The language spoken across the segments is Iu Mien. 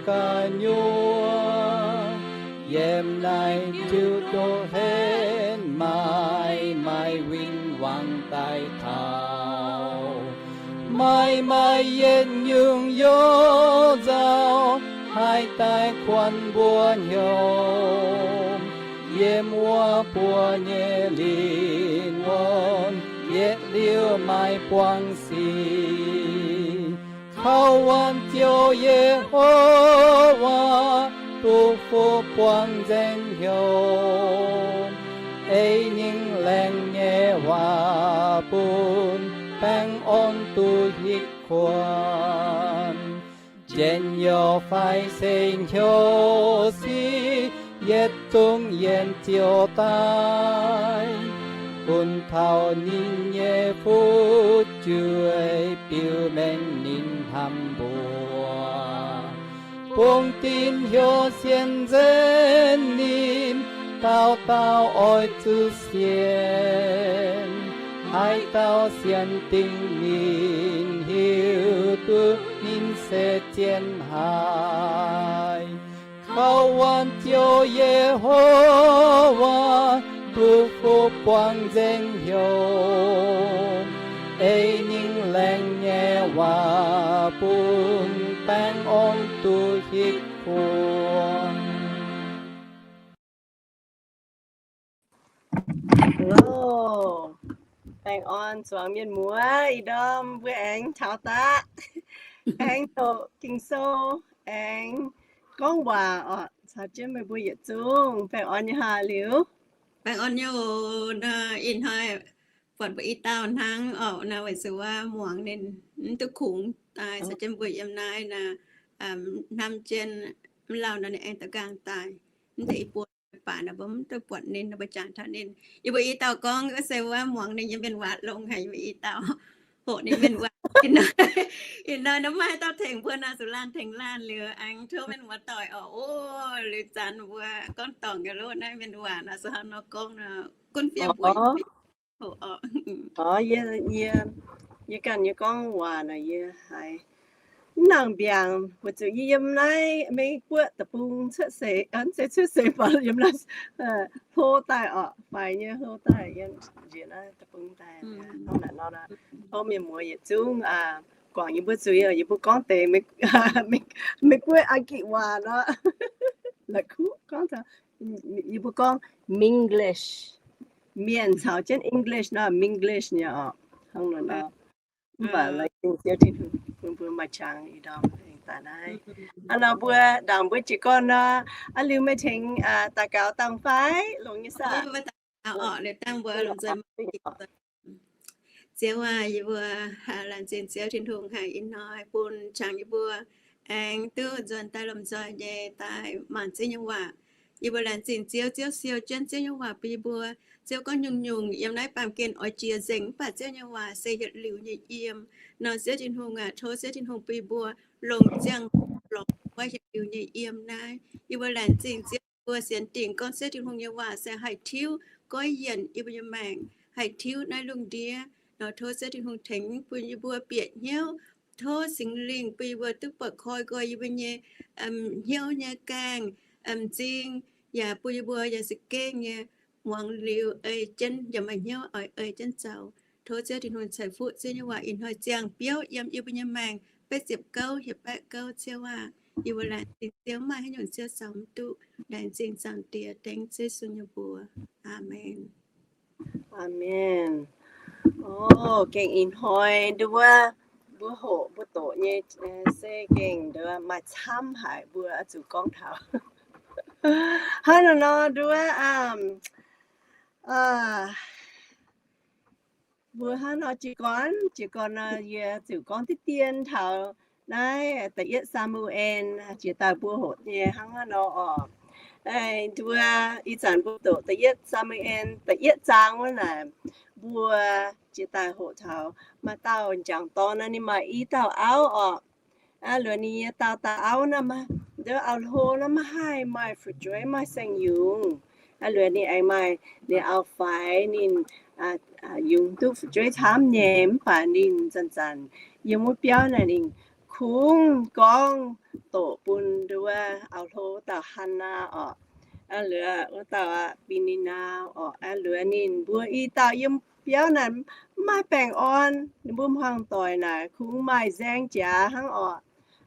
gu'nyuoz, yiem naaiv diuh doz henv maaih, maaih win-wangv daaih taux. Maaih, maaih yietc nyungc youz nzauh, haih daaih kuonx mbuo hnyouv. Yiem wuov buo nyei lingh wuonh, yietc liuz maaih buangv sic. Kaux waanc Ziouv Yehowa, duqv fuqv buangv nzengc hnyouv. Ei nyingc laengz nyei waac bun baengh orn duqv hitv kuonx. Njien-youh fai se hnyouv sic, yietc zungv yiem Ziouv daaih, bun taux ninh nyei fu'jueiv biux mengh ninh hnamv mbuo. Bungx dinc heuc sienx nzenv ninh, dauh dauh oix zuqc sienx. Haaix dauh sienx dingc ninh, hiuv duqv ninh se zien haic. Kaux waanc Ziouv Yehowa, duqv fuqv buangv nzengc hnyouv. Ei nyingc laengz nyei waac bun baengh orn duqv hitv kuonx. Baengh orn zuangx mienh muoz, ih ndorm mbuo aengx taux daqv, aengx doqc Ging-Sou, aengx gorngv waac oc, caux jienv meih mbuo yietc zungv. Baengh orn nyei haah liuz? Baengh orn nyei oc. Nor ih hnoi buatc mbuo i dauh hnangv oc, nor weic zuqc wuov muangx ninh mv duqv kungx daaih, caux jienv mbuo yiem naaiv nor, hnamv jienv mv lauh nor ninh aengx daux nqaang daaih. Mv deix i buo baac nor mbuo mv duqv buatc ninh, nor mbuo jangx taux ninh. Yie mbuo i dauh gorngv se wuov muangx ninh nyei mienh waac longx haic, yie mbuo i dauh hoqc ninh mienh waac. Ih hnoi nor maiv haaix dauh tengx mbuo nor, zuqc laanh tengx laanh liuz, aengx tov mienh muoz-doic oc. O, liuz zanc mbuo gorngv dorngc ga'loh naaiv mienh waac nor, se hnangv nor gorngv nor, gunv fiev mbuox hoqc oc. Yie, yie ganh nyei gorngv waac nor, yie haiz mv nangc mbiaangc, weic zuqc yie yiem naaiv Meiv Guoqv deic-bung cuotv seix, se cuotv seix baac yiem naaiv hlo daaih oc, faix nyei hlo daaih yiem njiec naaiv deic-bung daaih. Hnangv naaic nor, tov mienh muoz yietc zungv guangc yie mbuo zuiz, yie mbuo gorngv deix Meiv Guoqv a'gic waac nor, la'kuqv gorngv taux, yie mbuo gorngv Minglish, mienh caux jienv English nor, Minglish nyei oc, hnangv naaic nor. Mv baac laengz zingh Ziouv Tin-Hungh bun mbuo maaih qangx ih ndorm aengx daaih naaiv. Hnangv nor mbuo ndaangc mbuo jiez gorn nor, aa liuz meih tengx daux gaux dangh fai longx nyei saah? Ziouv aac, yie mbuo laengz zingh Ziouv Tin-Hungh haic ih hnoi bun qangx yie mbuo aengx duqv nzuonx daaih lomh nzoih nyei daaih mangc Ziouv nyei waac. Yie mbuo laengz zingh Ziouv, Ziouv siou jienv Ziouv nyei waac bun yie mbuo. Ziouv gorngv nyungc-nyungc yiem naaiv baamh gen oix jiex nzengc, mv baac Ziouv nyei waac se yietc liuz nyei yiem. Nor Ziouv Tin-Hungh aac, tov Ziouv Tin-Hungh bun yie mbuo longc ziangh lorz wuov yietc liuz nyei yiem naaiv. Yie mbuo laengz zingh Ziouv, yie mbuo sienx dingc gorngv Ziouv Tin-Hungh nyei waac se haih tiuv goiv yienc yie mbuo nyei maengc, haih tiuv naaiv lungh ndiev. Nor tov Ziouv Tin-Hungh tengx bun yie mbuo bieqc hnyouv. Tov Singx Lingh bun yie mbuo duqv buatc koi nqoi yie mbuo nyei hnyouv nyei gaengh, m'zing, yaac bun yie mbuo yaac za'gengh nyei muangx liuz ei jienv, yaac maaih hnyouv oix ei jienv zoux. Tov Ziouv Tin-Hungh ceix fuqv Ziouv nyei waac ih hnoi ziangh biouv yiem yie mbuo nyei maengc. Betv ziepc gouv hietc baeqv gouv, Ziouv aac, yie mbuo laengz zingh Ziouv, maaih haaix nyungc Ziouv zoux mv duqv. Laengz zingh Zaangc Diex, dengv Ziouv Yesu nyei mbuox. Aamen. Aamen. O, gengh ih hnoi nduov mbuo hoqc mbuo doqc nyei se gengh nduov maaih camv haic, mbuo oix zuqc gorngv taux hnangv naaiv nor nduov, mbuo hnangv nor jiez gorn, jiez gorn nor yie ziouc gorngv diqv dien taux naaiv da'yietv Saa^mu^en jiex daaih mbuo hoqc nyei hnangv haaix nor oc. Nduov ih zanc mbuo doqc da'yietv Saa^mu^en da'yietv zaang wuov naaic, mbuo jiex daaih hoqc taux maaih dauh njangc dorn nor ninh maaih i dauh auv oc. Aa, luoqc ninh nyei dauh dauh auv naaiv, nduov auv-hlo naaiv maiv haih maaih fu'jueiv maaih saeng-yungz. Aa, luoqc ninh aengx maaih ninh auv-faix ninh yungz duqv fu'jueiv camv nyei, mv baac ninh zanc-zanc yiem wuov biauv naaic ninh kungx gorngv doqc bun nduov auv-hlo wuov dauh Hannaa orqc. Aa, liuz wuov dauh Peninaa orqc. Aa, liuz ninh mbuo i dauh yiem biauv naaic mv maaih baengh orn. Ninh mbuo hmuangx doic naaic kungx maaih nzaeng jaax hnangv orqc.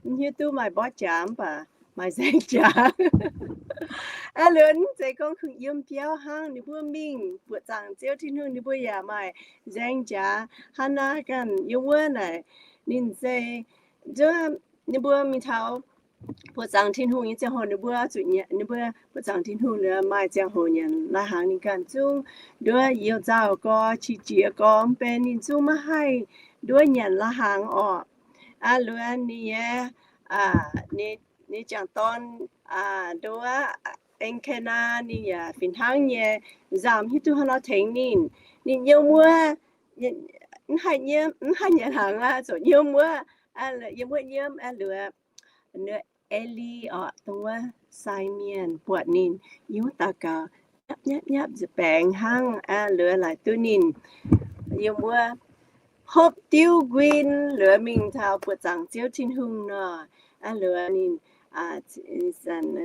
Mv hiuv duqv maaih mborqv jaax mv baac maaih nzaeng jaax. Aa, liuz mv zeiz gorngv kungx yiem biauv hnangv, ninh mbuo mingh buoqc zaangc Ziouv Tin-Hungh ninh mbuo yaac maaih nzaeng jaax. Hannaa ganh yiem wuov naaic, ninh se, ninh mbuo mingh taux buoqc zaangc Tin-Hungh nyei ziangh hoc, ninh mbuo zuqc, ninh mbuo buoqc zaangc Tin-Hungh maaih ziangh hoc nyanc lai-hnaangx ninh ganh zungv nduov youh nzauh gorx, qiex jiez gorx, mv benx ninh zungv maiv haih nduov nyanc lai-hnaangx orqc. Aa, liuz ninh nyei, ninh jangc dorn nduov Elkanaa ninh yaac fih hnangv nyei nzauh, mv hiuv duqv haaix nor tengx ninh. Ninh yiem wuov, mv haih nyanc hnaangx aqv, ziouc yiem wuov, yiem wuov nyiemv. Aa, liuz Eli orqc, dongh wuov sai mienh buatc ninh yiem wuov daux gaux, nyapv nyapv nyapv nza'baengx hnangv. Aa, liuz laaic duqv ninh yiem wuov hopv diuv nquin liuz mingh taux buoqc zaangc Ziouv Tin-Hungh nor. Aa, liuz ninh,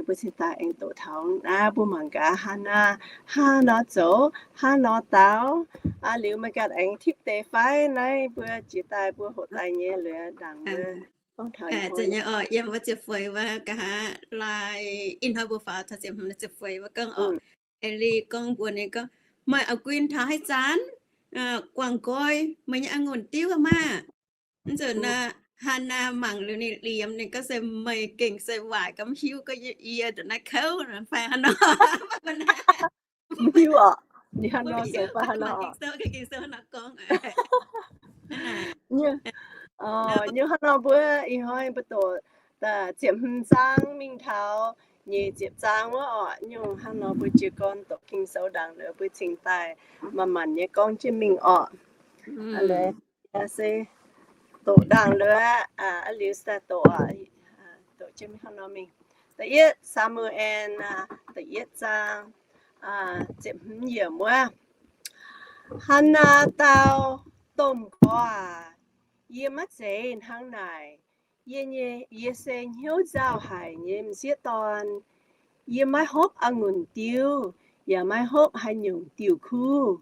mbuo cingx daaih aengx doqc taux naaiv, mbuo mangc gaax Hannaa hnangv nor zoux, hnangv nor daux. Aa, liuz meih ganh aengx tipv deix fai? Naaiv mbuo jiex daaih mbuo hoqc daaih nyei liuz ndaangc mbuo gorngv taux, yiem wuov ziepc feix wuov, nqa'haav laai ih hnoi mbuo faaux taux ziepc hmz, ziepc feix wuov gorngv orqc, Eli gorngv mbuox ninh gorngv, meih auv-guin taux haaix zanc guangc nqoi meih nyei a'ngunc diuv maah? Mv nzunc naaiv Hannaa mangc liuz ninh liemh, ninh gorngv, se meih gengh se waaic ga'mv hiuv gorngv yie ndongc naaiv kouv fai hnangv nor. Mv hiuv orqc, ninh hnangv nor zoux fai hnangv nor. Nyei hnangv nor mbuo ih hnoi mbuo doqc ziepc hmz zaang mingh taux nyic ziepc zaang wuov orqc. Nyungc hnangv nor mbuo jiez gorn doqc Ging-Sou ndaangc liuz mbuo cingx daaih manc-manc nyei gorngv jienv mingh orqc. Se doqc ndaangc liuz, liuz daaih doqc, doqc jienv mingh hnangv nor mingh. Da'yietv Saa^mu^en, da'yietv zaang, ziepc hmz yiemc wuov. Hannaa dau, Domh Gorx aac, yie maiv zeiz hnangv naaic. Yie nyei, yie se hnyouv nzauh haic nyei m'sieqv dorn. Yie maiv hopv a'ngunc diuv, yaac maiv hopv haaix nyungc diuh kuv.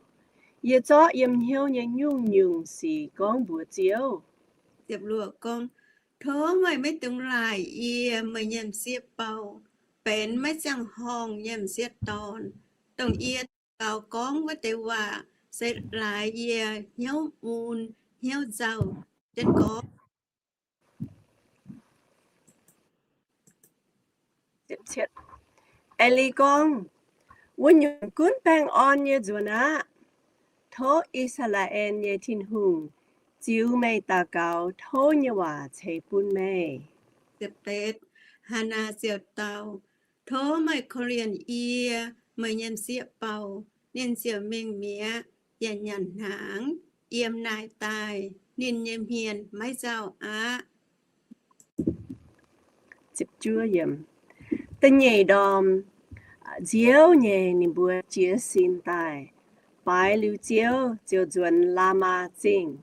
Yie zorqv yiem hnyouv nyei nyungc-nyungc sic gorngv mbuox Ziouv. Ziepc luoqc gorngv, Tov meih maiv dungx laaic yie, meih nyei m'sieqv bou, benx maiv ziangh horngh nyei m'sieqv dorn. Dongh yie daux gaux gorngv wuov deix waac se laaix yie hnyouv mun hnyouv nzauh jienv gorngv. Eli gorngv, Wuov nyungc gunv baengh orn nyei nzuonx aqv. Tov I^saa^laa^en nyei Tin-Hungh ziux meih daux gaux tov nyei waac ceix bun meih. Hannaa ziouc dau, Tov meih korv-lienh yie, meih nyei m'sieqv bou. Ninh ziouc mingh mi'aqv yaac nyanc hnaangx. Yiem naaic daaih ninh nyei hmien maiv nzauh aqv. Da'nyeic ndorm, nziouv nyei ninh mbuo jiez sin daaih. Baaix liuz Ziouv ziouc nzuonx Laamaa Zingh,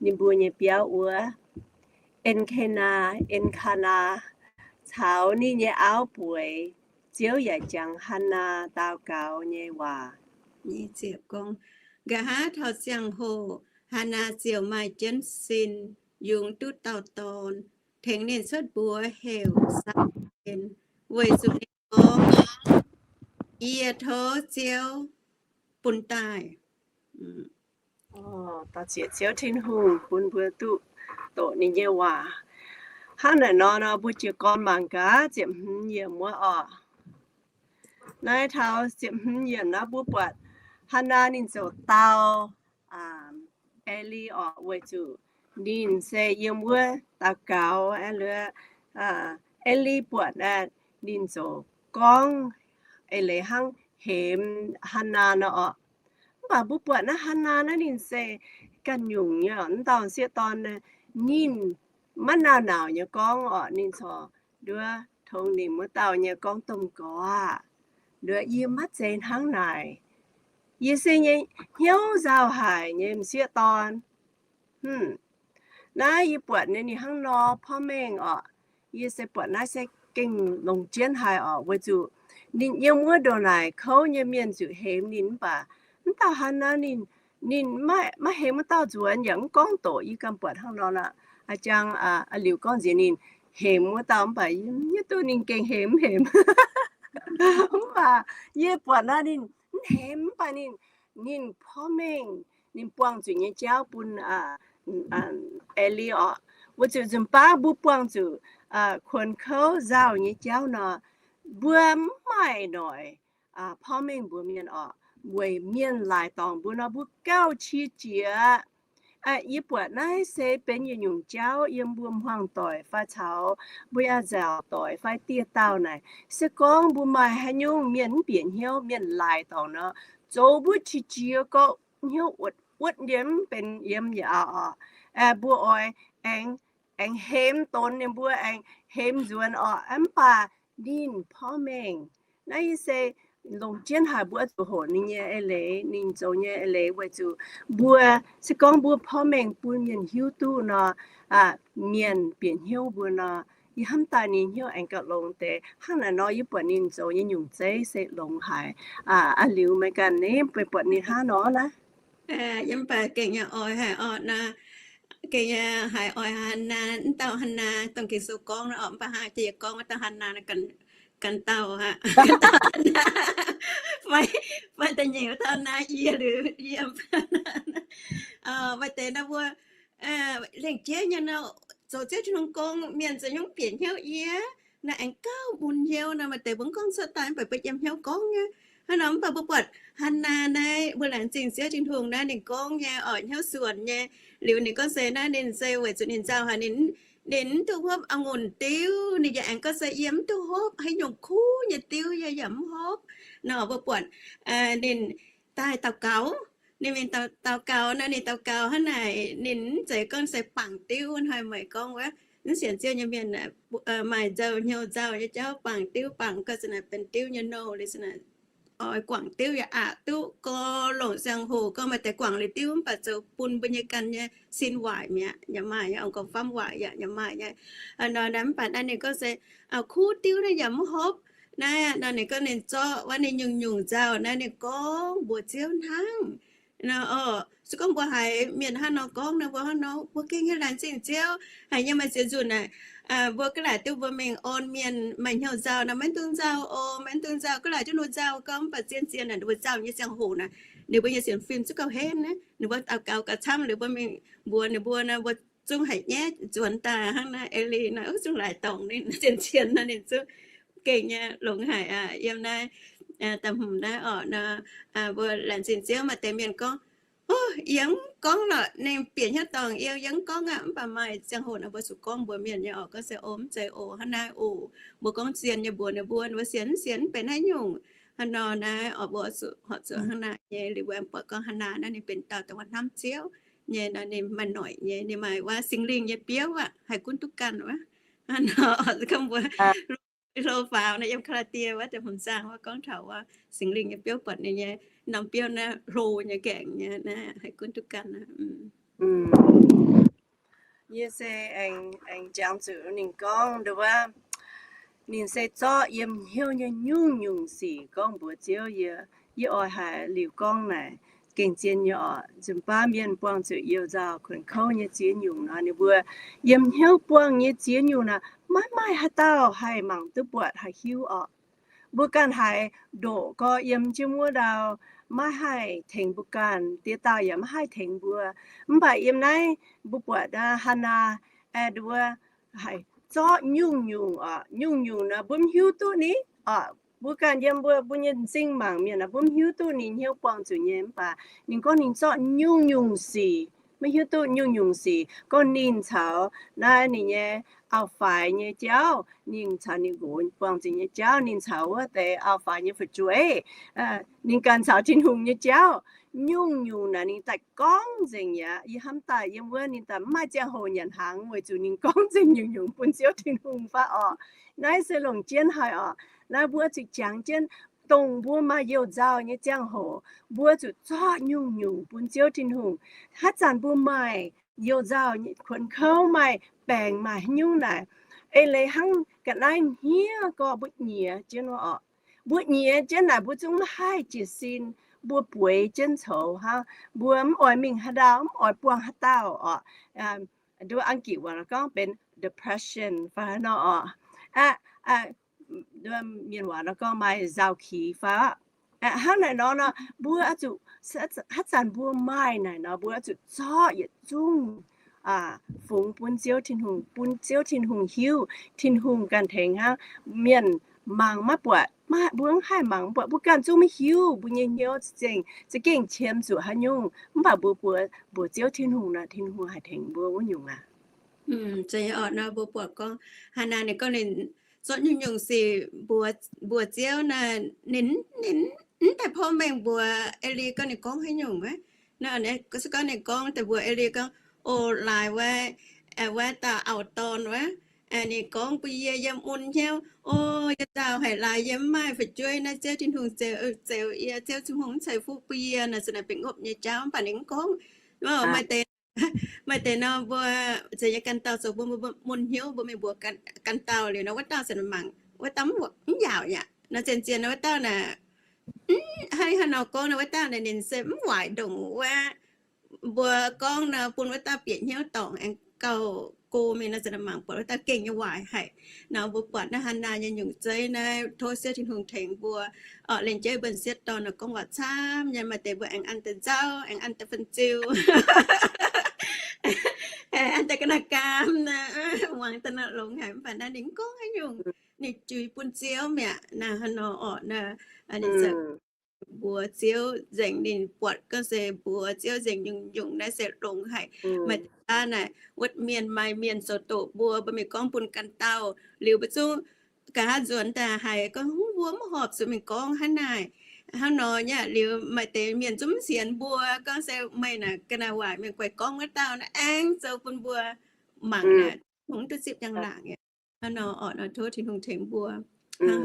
ninh mbuo nyei biauv wuov. En^ke^naa, En^kaa^naa, caux ninh nyei auv bueix. Ziouv yaac jangx Hannaa daux gaux nyei waac. Nqa'haav taux ziangh hoc Hannaa ziouc maaih jienv sin, yungz duqv dauh dorn, tengx ninh cuotv mbuox heuc Saa^mu^en, weic zuqc ninh gorngv, Yie tov Ziouv bun daaih. Dauh zieqc Ziouv Tin-Hungh bun mbuo duqv doqc ninh nyei waac. Hnangv naaic nor, nor mbuo jiez gorn mangc gaax ziepc hmz yiemc wuov orqc. Naaiv taux ziepc hmz yiemc naaiv mbuo buatc Hannaa ninh ziouc dau Eli orqc, weic zuqc ninh se yiem wuov daux gaux aqv. Eli buatc aqv, ninh ziouc gorngv eix leiz hnangv hemx Hannaa nor orqc. Mv baac mbuo buatc naaiv Hannaa naaiv ninh se ganh nyungc nyei orqc, mv dauh m'sieqv dorn, ninh maiv nauc nauc nyei gorngv orqc, ninh corc nduov tongx ninh wuov dauh nyei gorngv, Domh Gorx aac, nduov yie maiv zeiz hnangv naaic. Yie se nyei hnyouv nzauh haic nyei m'sieqv dorn. Naaiv yie buatc ninh, ninh hnangv nor porv mengh orqc. Yie se buatc naaiv se gengh longc jienv haic orqc, weic zuqc ninh yiem wuov ndongc naaic kouv nyei mienh ziouc hemx ninh mv baac, mv dauh Hannaa ninh, ninh maiv hemx wuov dauh nzuonx yaac mv gorngv doqc. Yie ganh buatc hnangv nor aqv. A'jang, a'liuc gorngv nziex ninh hemx wuov dauh mv baac yie mv hiuv duqv ninh gengh hemx mv hemx. Mv baac yie buatc naaiv ninh mv hemx mv baac ninh, ninh porv mengh, ninh buangh zuqc nyei jauv bun Eli orqc. Weic zuqc nzunc baav mbuo buangh zuqc kuonx kouv nzauh nyei jauv nor, mbuo mv maaih noic porv mengh mbuox mienh orqc, weic mienh laaic dorngc mbuo nor mbuo gauh qiex jiez. Yie buatc naaiv se benx yietc nyungc jauv yiem mbuo hmuangx doic fai caux mbuo nzaaux doic fai dieh dauh naaic. Se gorngv mbuo maaih haaix nyungc mienh mv bieqc hnyouv, mienh laaic dorngc nor, zoux mbuo qiex jiez gorqv hnyouv wuotv wuotv ndie mv benx yiem yaac oc. Mbuo oix aengx, aengx hemx donx ninh mbuo, aengx hemx nzuonx orqc. Mv baac ninh porv mengh. Naaiv yie se longc jienv haic mbuo zuqc hoqc ninh nyei eix leiz, ninh zoux nyei eix leiz weic zuqc mbuo, se gorngv mbuo porv mengh bun mienh hiuv duqv nor, mienh bieqc hnyouv mbuo nor, yie hnamv daaih ninh hnyouv aengx gauh longx deix. Hnangv naaic nor yie buatc ninh zoux nyei nyungc zeiv se longx haic. A'liuc meih ganh ni meih buatc ninh hnangv nor naaiv? Yiem baac gengh nyei oix haic orqc nor, gengh nyei haiz oix Hannaa, mv dauh Hannaa dongh Ging-Sou gorngv nor orqc, mv baac hnangv jiex yie gorngv wuov dauh Hannaa ganh dauh aqv. Fai da'nyeic wuov dauh naaiv yie liuz yiem. Maaih deix nor mbuo lengc jeiv nyei nor, zoux Ziouv Tin-Hungh gong, mienh zoux nyungc bieqc hnyouv yie, naaiv aengx gauh mun hnyouv nor. Maaih deix mbuo mv gorngv cuotv daaih mv baac mbuo yiem hnyouv gorngv nyei. Hnangv nor mv baac mbuo buatc Hannaa naaiv, mbuo laengz zingh Ziouv Tin-Hungh naaiv ninh gorngv nyei oc, hnyouv suonc nyei. Liuz ninh gorngv se naaiv ninh se weic zuqc ninh nzauh haic, ninh, ninh mv duqv hopv a'ngunc diuv. Ninh yaac aengx gorngv se yie mv duqv hopv haaix nyungc kuv nyei diuv, yie yaac mv hopv. Nor mbuo buatc ninh daaih daux gaux. Ninh mingh daux gaux nor, ninh daux gaux hnangv naaic, ninh mv zeiz gorngv se bangc diuv hnoi meih gorngv wuov, mv sienx Ziouv nyei mienh maaih nzauh hnyouv nzauh nyei jauv, bangc diuv bangc gau, za'naaic benx diuv nyei nouh liuz, za'naaic oix guangc diuv yaac aqc duqv, gorngv longc ziangh hoc gorngv maaih deix guangc liuz diuv mv baac zoux bun mbuo nyei ganh nyei sin waaic mi'aqv, yaac maaih nyei, ong-gorx famv waaic yaac, yaac maaih nyei. Nor naaiv mv baac naaiv ninh gorngv se kuv diuv naaiv yaac mv hopv. Naaiv nor ninh gorngv ninh zorqv wuov ninh nyungc-nyungc nzauh naaiv ninh gorngv mbuox Ziouv hnangv. Se gorngv mbuo haiz mienh hnangv nor gorngv nor, mbuo hnangv nor mbuo gengh nyei laengz zingh Ziouv. Haiz nyei maaih ziex nzunc naaic, mbuo ga'laaic duqv mbuo mingh orn mienh maaih hnyouv nzauh nor, maiv dungx nzauh oc, maiv dungx nzauh, ga'laaic duqv ninh nzauh gorngv mv baac zien-zien naaic ninh mbuo nzauh nyei ziangh hoc naaic, ninh mbuo nyei sienx fim zungv gauh henv naaiv. Ninh mbuo daux gaux gauh camv liuz mbuo mingh mbuox ninh mbuo nor, mbuo zungv haiz nyaiv nzuonx daaih hnangv naaiv. Eli naaiv zungv laaic dorngc ninh zien-zien nor ninh zungv gengh nyei longx haic aqv. Yiem naaiv da'hmz naaiv orqc nor, mbuo laengz zingh Ziouv. Maaih deix mienh gorngv, yie mv gorngv lorqc, ninh bieqc hnyouv dorngc yie, yie mv gorngv aqv. Mv baac maaih ziangh hoc naaic mbuo zuqc gorngv mbuox mienh nyei orqc, gorngv se, o, mv zeiz oc, hnangv naaiv oc. Mbuo gorngv zien nyei mbuox ninh mbuo, ninh mbuo sienx mv sienx mv benx haaix nyungc. Hnangv nor naaiv orqc, mbuo zuqc horpc zuqc hnangv naaic nyei. Liuz mbuo aengx buatc gorngv Hannaa naaiv ninh benx dauh dongh wuov hnamv Ziouv nyei nor, ninh maaih noic nyei, ninh maaih wuov Singx Lingh nyei biouv aqv, haih gunv duqv ganh wuov. Hnangv nor gorngv mbuo hlo faaux naaiv yiem Kaa^laa^die wuov deix hmz zaangh wuov gorngv taux wuov Singx Lingh nyei biouv buatc ninh nyei norm biouv naaiv hlo nyei gaengh nyei naaiv, haih gunv duqv ganh. Yie se aengx jangx zuqc ninh gorngv nduov, ninh se zorqv yiem hnyouv nyei nyungc-nyungc sic gorngv mbuox Ziouv. Yie, yie oix haiz liuz gorngv naaic gengh zien nyei orqc. Nzunc baav mienh buangh zuqc youh nzauh kuonx kouv nyei ziex nyungc nor, ninh mbuo yiem hnyouv buangh nyei ziex nyungc naaic maiv maaih haaix dauh haih mangc duqv buatc haih hiuv orqc. Mbuo ganh haiz ndoqc gorx yiem jienv wuov ndau, maiv haih tengx mbuo ganh, dieh dauh yaac maiv haih tengx mbuo. Mv baac yiem naaiv mbuo buatc Hannaa nduov, haih zorqv nyungc-nyungc orqc, nyungc-nyungc nor mbuo mv hiuv duqv ni orqc. Mbuo ganh yiem mbuo, mbuo nyei m'zing mangc mienh nor mbuo mv hiuv duqv ninh hnyouv buangh zuqc nyei. Mv baac ninh gorngv ninh zorqv nyungc-nyungc sic, maiv hiuv duqv nyungc-nyungc sic, gorngv ninh caux naaiv ninh nyei auv-faix nyei jauv, ninh caux ninh nqox buangh zuqc nyei jauv, ninh caux wuov deix auv-faix nyei fu'jueiv, ninh ganh caux Tin-Hungh nyei jauv, nyungc-nyungc naaic ninh daaih gorngv nzengc aqv. Yie hnamv daaih yiem wuov ninh daaih mv maaih ziangh hoc nyanc hnaangx weic zuqc ninh gorngv nzengc nyungc-nyungc bun Ziouv Tin-Hungh fai orqc. Naaiv se longc jienv haic orqc. Naaiv mbuo zuqc jangx jienv dongh mbuo maaih youh nzauh nyei ziangh hoc, mbuo zuqc zorqv nyungc-nyungc bun Ziouv Tin-Hungh. Haaix zanc mbuo maaih youh nzauh, kuonx kouv, maaih baengc, maaih haaix nyungc naaic, eix leiz hnangv ga'naaiv hniev gorx mbuo nyiex jienv wuov orqc. Mbuo nyiex jienv naaic mbuo zungv maiv haih jiez sin, mbuo bueix jienv coux hnangv, mbuo mv oix mingh haaix ndau, mv oix buangh haaix dauh orqc. Nduov Anggitc waac gorngv benx depression fai nor orqc. Mienh waac nor gorngv maaih nzauh qiex fai orqc. Hnangv naaic nor nor, mbuo zuqc, haaix zanc mbuo maaih naaic nor, mbuo zuqc zorqv yietc zungv fungx bun Ziouv Tin-Hungh, bun Ziouv Tin-Hungh hiuv, Tin-Hungh ganh tengx hnangv. Mienh mangc maiv buatc, mbuo mv haih mangc mv buatc, mbuo ganh zungv maiv hiuv mbuo nyei hnyouv za'gengh qiemx zuqc haaix nyungc. Mv baac mbuo mbuox, mbuox Ziouv Tin-Hungh nor, Tin-Hungh haih tengx mbuo wuov nyungc aqv. Mbuo buatc gorngv Hannaa ninh gorngv ninh zorqv nyungc-nyungc sic mbuox Ziouv naaic, ninh, ninh mv daaih porv mengh mbuox Eli gorngv ninh gorngv haaix nyungc aqv. Se gorngv ninh gorngv daaih mbuox Eli gorngv, O, laaix wuov, wuov dauh auv-dorn wuov, ninh gorngv bun yie, yie mun hnyouv, O, yie nzauh haic, laaix yie mv maaih fu'jueiv naaiv, Ziouv Tin-Hungh zeux, zeux yie, Ziouv Tin-Hungh mv ceix fuqv bun yie nor, se naaic benx ngopv nyei jauv. Mv baac ninh mv gorngv. Maaih deix, maaih deix nor mbuo zeix nyei ganh dauh zoux bun mbuo mun hnyouv, mbuo mingh mbuox ganh dauh liuz nor, wuov dauh se mangc wuov dauh mv yaauc yaac nor, zien-zien nor wuov dauh naaic, haaix, haaix nor gorngv nor, wuov dauh naaic ninh se mv waaic ndongc wuov mbuo gorngv nor, bun wuov dauh bieqc hnyouv dorngc aengx gauh go mingh nor, se mangc buatc wuov dauh gengh nyei waaic haic. Nor mbuo buatc naaiv Hannaa nyei nyungc zeiv naaiv, tov Ziouv Tin-Hungh tengx mbuo, orqc, lengc jeiv mbuo m'sieqv dorn nor gorngv waac camv nyei, maaih deix mbuo aengx an deix nzauh, aengx an deix fan-ziu, aengx an deix ga'naaiv gaam nor, muangx daaih nor longx haic. Mv baac naaiv ninh mv gorngv haaix nyungc, ninh juix bun Ziouv mi'aqv. Naaiv hnangv nor orqc, ninh mbuox Ziouv nzengc, ninh buatc gorngv se mbuox Ziouv nzengc nyungc-nyungc naaiv se longx haic. Maaih deix naaic wuov mienh maaih mienh zoux doqc mbuo, mbuo mingh gorngv bun ganh dauh liuz, mbuo zungv nqa'haav nzuonx daaih haiz gorngv, Mbuo mv horpc zuqc mingh gorngv hnangv naaic, hnangv nor nyei. Liuz maaih deix mienh zungv mv sienx mbuo, gorngv se meih naaic ga'naaiv waaic, mienh guaix gorngv wuov dauh naaiv aengx zoux bun mbuo mangc naaic, hungx duqv zipv njang-laangc nyei. Hnangv nor orqc, nor tov Tin-Hungh tengx mbuo. Hnangv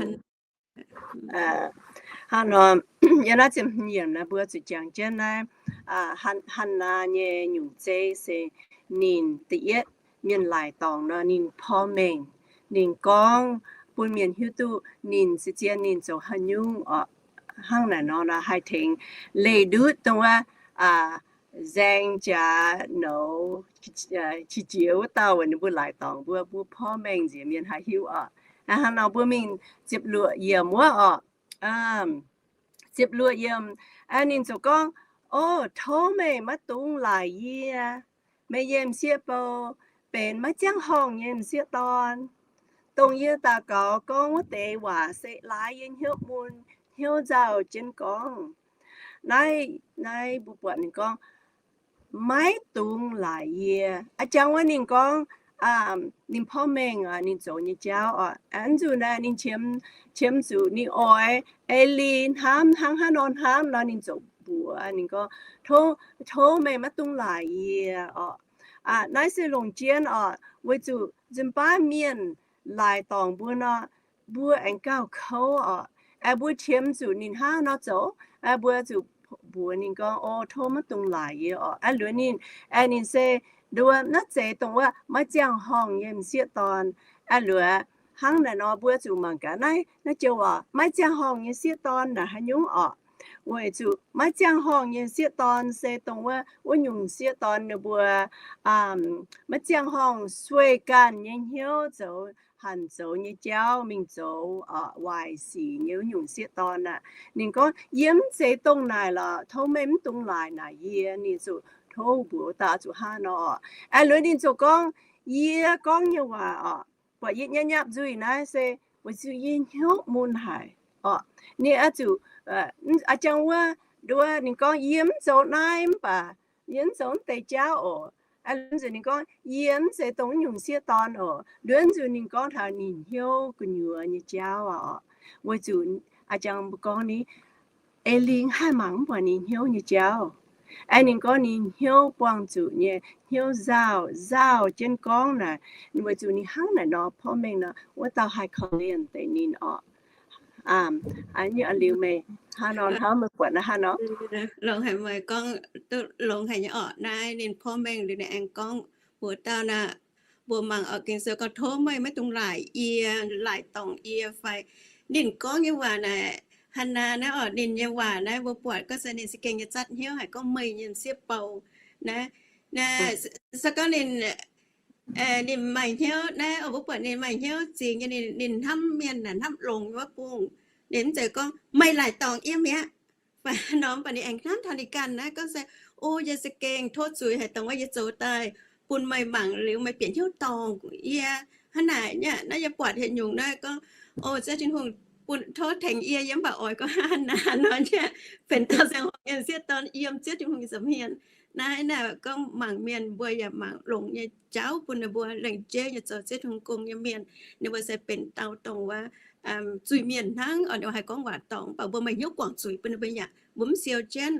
nor, yiem naaiv ziepc hmz yiemc naaiv mbuo zuqc jangx jienv naaiv Hannaa nyei nyungc zeiv se ninh da'yietv mienh laaic dorngc nor, ninh porv mengh, ninh gorngv bun mienh hiuv duqv ninh se zien ninh zoux haaix nyungc orqc. Hnangv naaic nor, nor haih tengx leih ndutv dongh wuov nzaeng jaax nouz qiex jiez wuov dauh, weic ninh mbuo laaic dorngc mbuo, mbuo porv mengh nziex mienh haih hiuv orqc. Hnangv nor mbuo mingh ziepc luoqc yiemc wuov orqc. Ziepc luoqc yiemc, ninh ziouc gorngv, O, tov meih maiv dungx laaic yie. Meih nyei m'sieqv bou benx maiv ziangh horngh nyei m'sieqv dorn. Dongh yie daux gaux gorngv wuov deix waac se laaix yie hnyouv mun, hnyouv nzauh jienv gorngv. Naaiv, naaiv mbuo buatc ninh gorngv, Maiv dungx laaic yie. A'jang wuov ninh gorngv, ninh porv mengh oc, ninh zoux nyei jauv oc. A'nzuqc naaic ninh qiemx, qiemx zuqc ninh oix Eli hnamv hnangv haaix nor hnamv nor, ninh ziouc mbuox ninh gorngv, Tov, tov meih maiv dungx laaic yie oc. Naaiv se longc jienv oc, weic zuqc nzunc baav mienh laaic dorngc mbuo nor, mbuo aengx gauh kouv oc. Aengx mbuo qiemx zuqc ninh hnangv nor zoux, aengx mbuo zuqc mbuox ninh gorngv, O, tov maiv dungx laaic yie oc. Aengx luoqc ninh, aengx ninh se nduov naaiv zeiz dongh wuov maiv ziangh horngh nyei m'sieqv dorn. Aengx luoqc hnangv naaic nor mbuo zuqc mangc gaax naaiv, naaiv joux waac maiv ziangh horngh nyei sieqv dorn naaic haaix nyungc orqc. Weic zuqc maiv ziangh horngh nyei sieqv dorn se dongh wuov, wuov nyungc sieqv dorn ninh mbuo maiv ziangh horngh sueih ganh nyei hnyouv zoux hanc zoux nyei jauv mingh zoux waaic sic nyei wuov nyungc sieqv dorn aqv. Ninh gorngv, Yie mv zeiz dongh naaic lorqc. Tov meih mv dungx laaic naaic yie. Ninh zuqc tov mbuox dauh zuqc hnangv nor. Aengx luoqc ninh ziouc gorngv, Yie gorngv nyei waac orqc, buatc yie nyei nyapv nzuih naaiv se weic zuqc yie hnyouv mun haic orqc. Ninh a'zuqc, a'jang wuov, nduov ninh gorngv, Yie mv zoux naaiv mv baac yie mv zoux mv deix jauv oc. Aengx nzuqc ninh gorngv, Yie mv zeiz dongh nyungc sieqv dorn oc. Nduov nzuqc ninh gorngv taux ninh hnyouv gu'nyuoz nyei jauv orqc. Weic zuqc a'jang mbuo gorngv ni, Eli haih mangc mv buatc ninh hnyouv nyei jauv. Aengx ninh gorngv ninh hnyouv buangh zuqc nyei, hnyouv nzauh, nzauh jienv gorngv naaic, weic zuqc ninh hnangv naaic nor porv mengh nor, wuov dauh haih korv-lienh deix ninh orqc. Aa, liuz meih hnangv nor hnamv, meih buatc naaiv hnangv nor? Longx haic, meih gorngv duqv longx haic nyei orqc. Naaiv ninh porv mengh liuz ninh aengx gorngv mbuox dauh naaic, mbuo mangc oix gengh sou gorngv tov meih maiv dungx laaic yie, laaic dorngc yie fai. Ninh gorngv nyei waac naaic, Hannaa naaiv orqc, ninh nyei waac naaiv mbuo buatc gorngv se ninh za'gengh nyei zatv hnyouv haic gorngv meih nyei m'sieqv bou naaiv, naaiv, se gorngv ninh, ninh maaih hnyouv naaiv, mbuo buatc ninh maaih hnyouv zingx nyei, ninh hnamv mienh naaic hnamv longx wuov bung, ninh mv zeiz gorngv meih laaic dorngc yie mi'aqv. Fai nor mv baac ninh aengx hnamv taux ninh ganh naaiv gorngv se, o, yie za'gengh tov zuiz haic dongh wuov yie zoux daaih bun meih mangc liuz meih bieqc hnyouv dorngc yie. Hnangv naaic nyei, naaiv yie buatc haaix nyungc naaiv gorngv, o, Ziouv Tin-Hungh bun tov tengx yie, yie mv baac oix gorngv hnangv naaic nor nyei, benx dauh siang-horngh nyei sieqv dorn yiem Ziouv Tin-Hungh nyei nza'hmien. Naaiv naaic gorngv mangc mienh mbuo yaac mangc longx nyei jauv bun ninh mbuo lengc jeiv nyei zoux Ziouv Tin-Hungh gong nyei mienh, ninh mbuo se benx dauh dongh wuov zuiz mienh hnangv. Ninh mbuo haih gorngv waac dorngc, mv baac mbuo maaih hnyouv guangc zuiz bun ninh mbuo yaac mbuo mv siou jienv.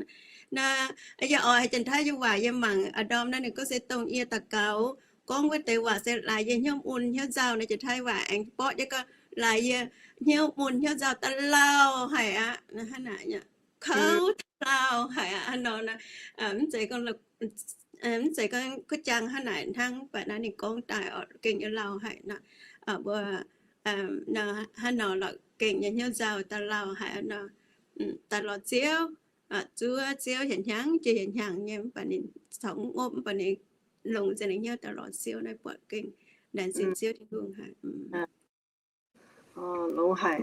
Naaiv yie oix haaix janx-taiv nyei waac yie mangc a'ndorm naaiv ninh gorngv se dongh yie daux gaux gorngv wuov deix waac se laaix yie hnyouv mun hnyouv nzauh. Naaiv janx-taiv waac aengx borqv jienv gorngv laaix yie hnyouv mun hnyouv nzauh da'lauh haic aqv. Hnangv naaic, kouv da'lauh haic aqv. Hnangv nor, mv zeiz gorngv, mv zeiz gorngv kuv jaang hnangv naaic hnangv, mv baac naaiv ninh gorngv daaih oc gengh nyei lauh haic nor. Mbuo hnangv nor lorqc, gengh nyei hnyouv nzauh da'lauh haic nor. Daaih lorz Ziouv, zuov Ziouv hieh hnyangx jiex hieh hnyangx nyei, mv baac ninh caux mv opv, mv baac ninh longx za'gengh hnyouv daaih lorz Ziouv naaiv buatc gengh laengz zingh Ziouv Tin-Hungh haic. Longx haic.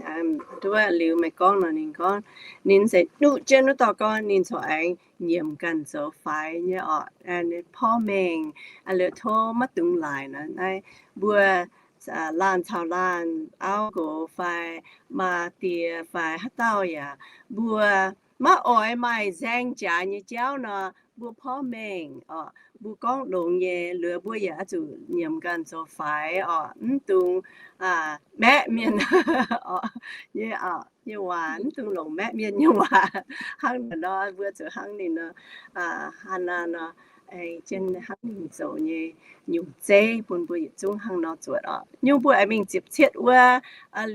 Nduov liuz meih gorngv nor, ninh gorngv ninh se duqv jienv wuov dauh gorngv ninh corc aengx nyiemc ganh zoux faix nyei orqc. Ninh porv mengh, liuz tov maiv dungx laaic nor. Naaiv mbuo laanh caux laanh, auv nqox fai maa die fai haaix dauh yaac, mbuo maiv oix maaih nzaeng jaax nyei jauv nor, mbuo porv mengh orqc, mbuo gorngv longx nyei, liuz mbuo yaac oix zuqc nyiemc ganh zoux faix orqc, mv dungx maeqv mienh orqc, nyei waac, mv dungx longc maeqv mienh nyei waac. Hnangv naaic nor mbuo zuqc hnangv ninh nor, Hannaa nor, aengx jienv hnangv ninh zoux nyei nyungc zeiv bun mbuo yietc zungv hnangv nor zuotc orqc. Nyungc mbuo aengx mingh ziepc cietv wuov,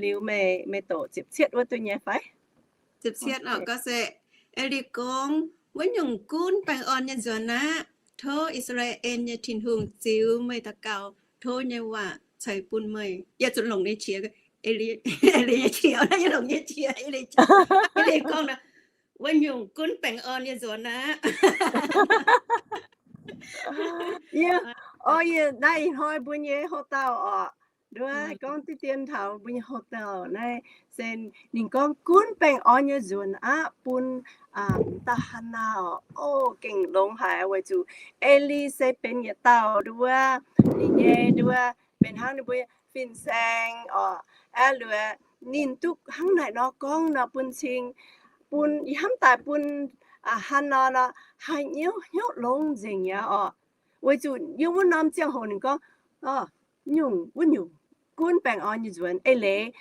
liuz meih, meih doqc ziepc cietv wuov duqv nyei fai? Ziepc cietv orqc, gorngv se, E^li gorngv, Wuov nyungc gunv baengh orn nyei nzuonx aqv. Tov I^saa^laa^en nyei Tin-Hungh ziux meih daux gaux tov nyei waac ceix bun meih. Yie zuqc longc nyei qiex, E^li, E^li nyei qiex, yie longc nyei qiex, E^li gorngv, Wuov nyungc gunv baengh orn nyei nzuonx aqv. Yie, o, yie naaiv ih hnoi mbuo nyei houx-dauh orqc, nduov gorngv diqv dien taux mbuo nyei houx-dauh naaiv se ninh gorngv gunv baengh orn nyei nzuonx aqv bun dauh Hannaa orqc. O, gengh longx haic weic zuqc E^li se benx yietc dauh nduov, ninh nyei nduov benx hnangv ninh mbuo fin-saeng orqc. Aa, liuz ninh duqv hnangv naaic nor gorngv nor bun cing, bun ih hnamv daaih bun Hannaa nor haiz hnyouv, hnyouv longx nzengc aqv orqc. Weic zuqc yiem wuov norm ziangh hoc ninh gorngv, nyungc, wuov nyungc gunv baengh orn nyei nzuonx eix leiz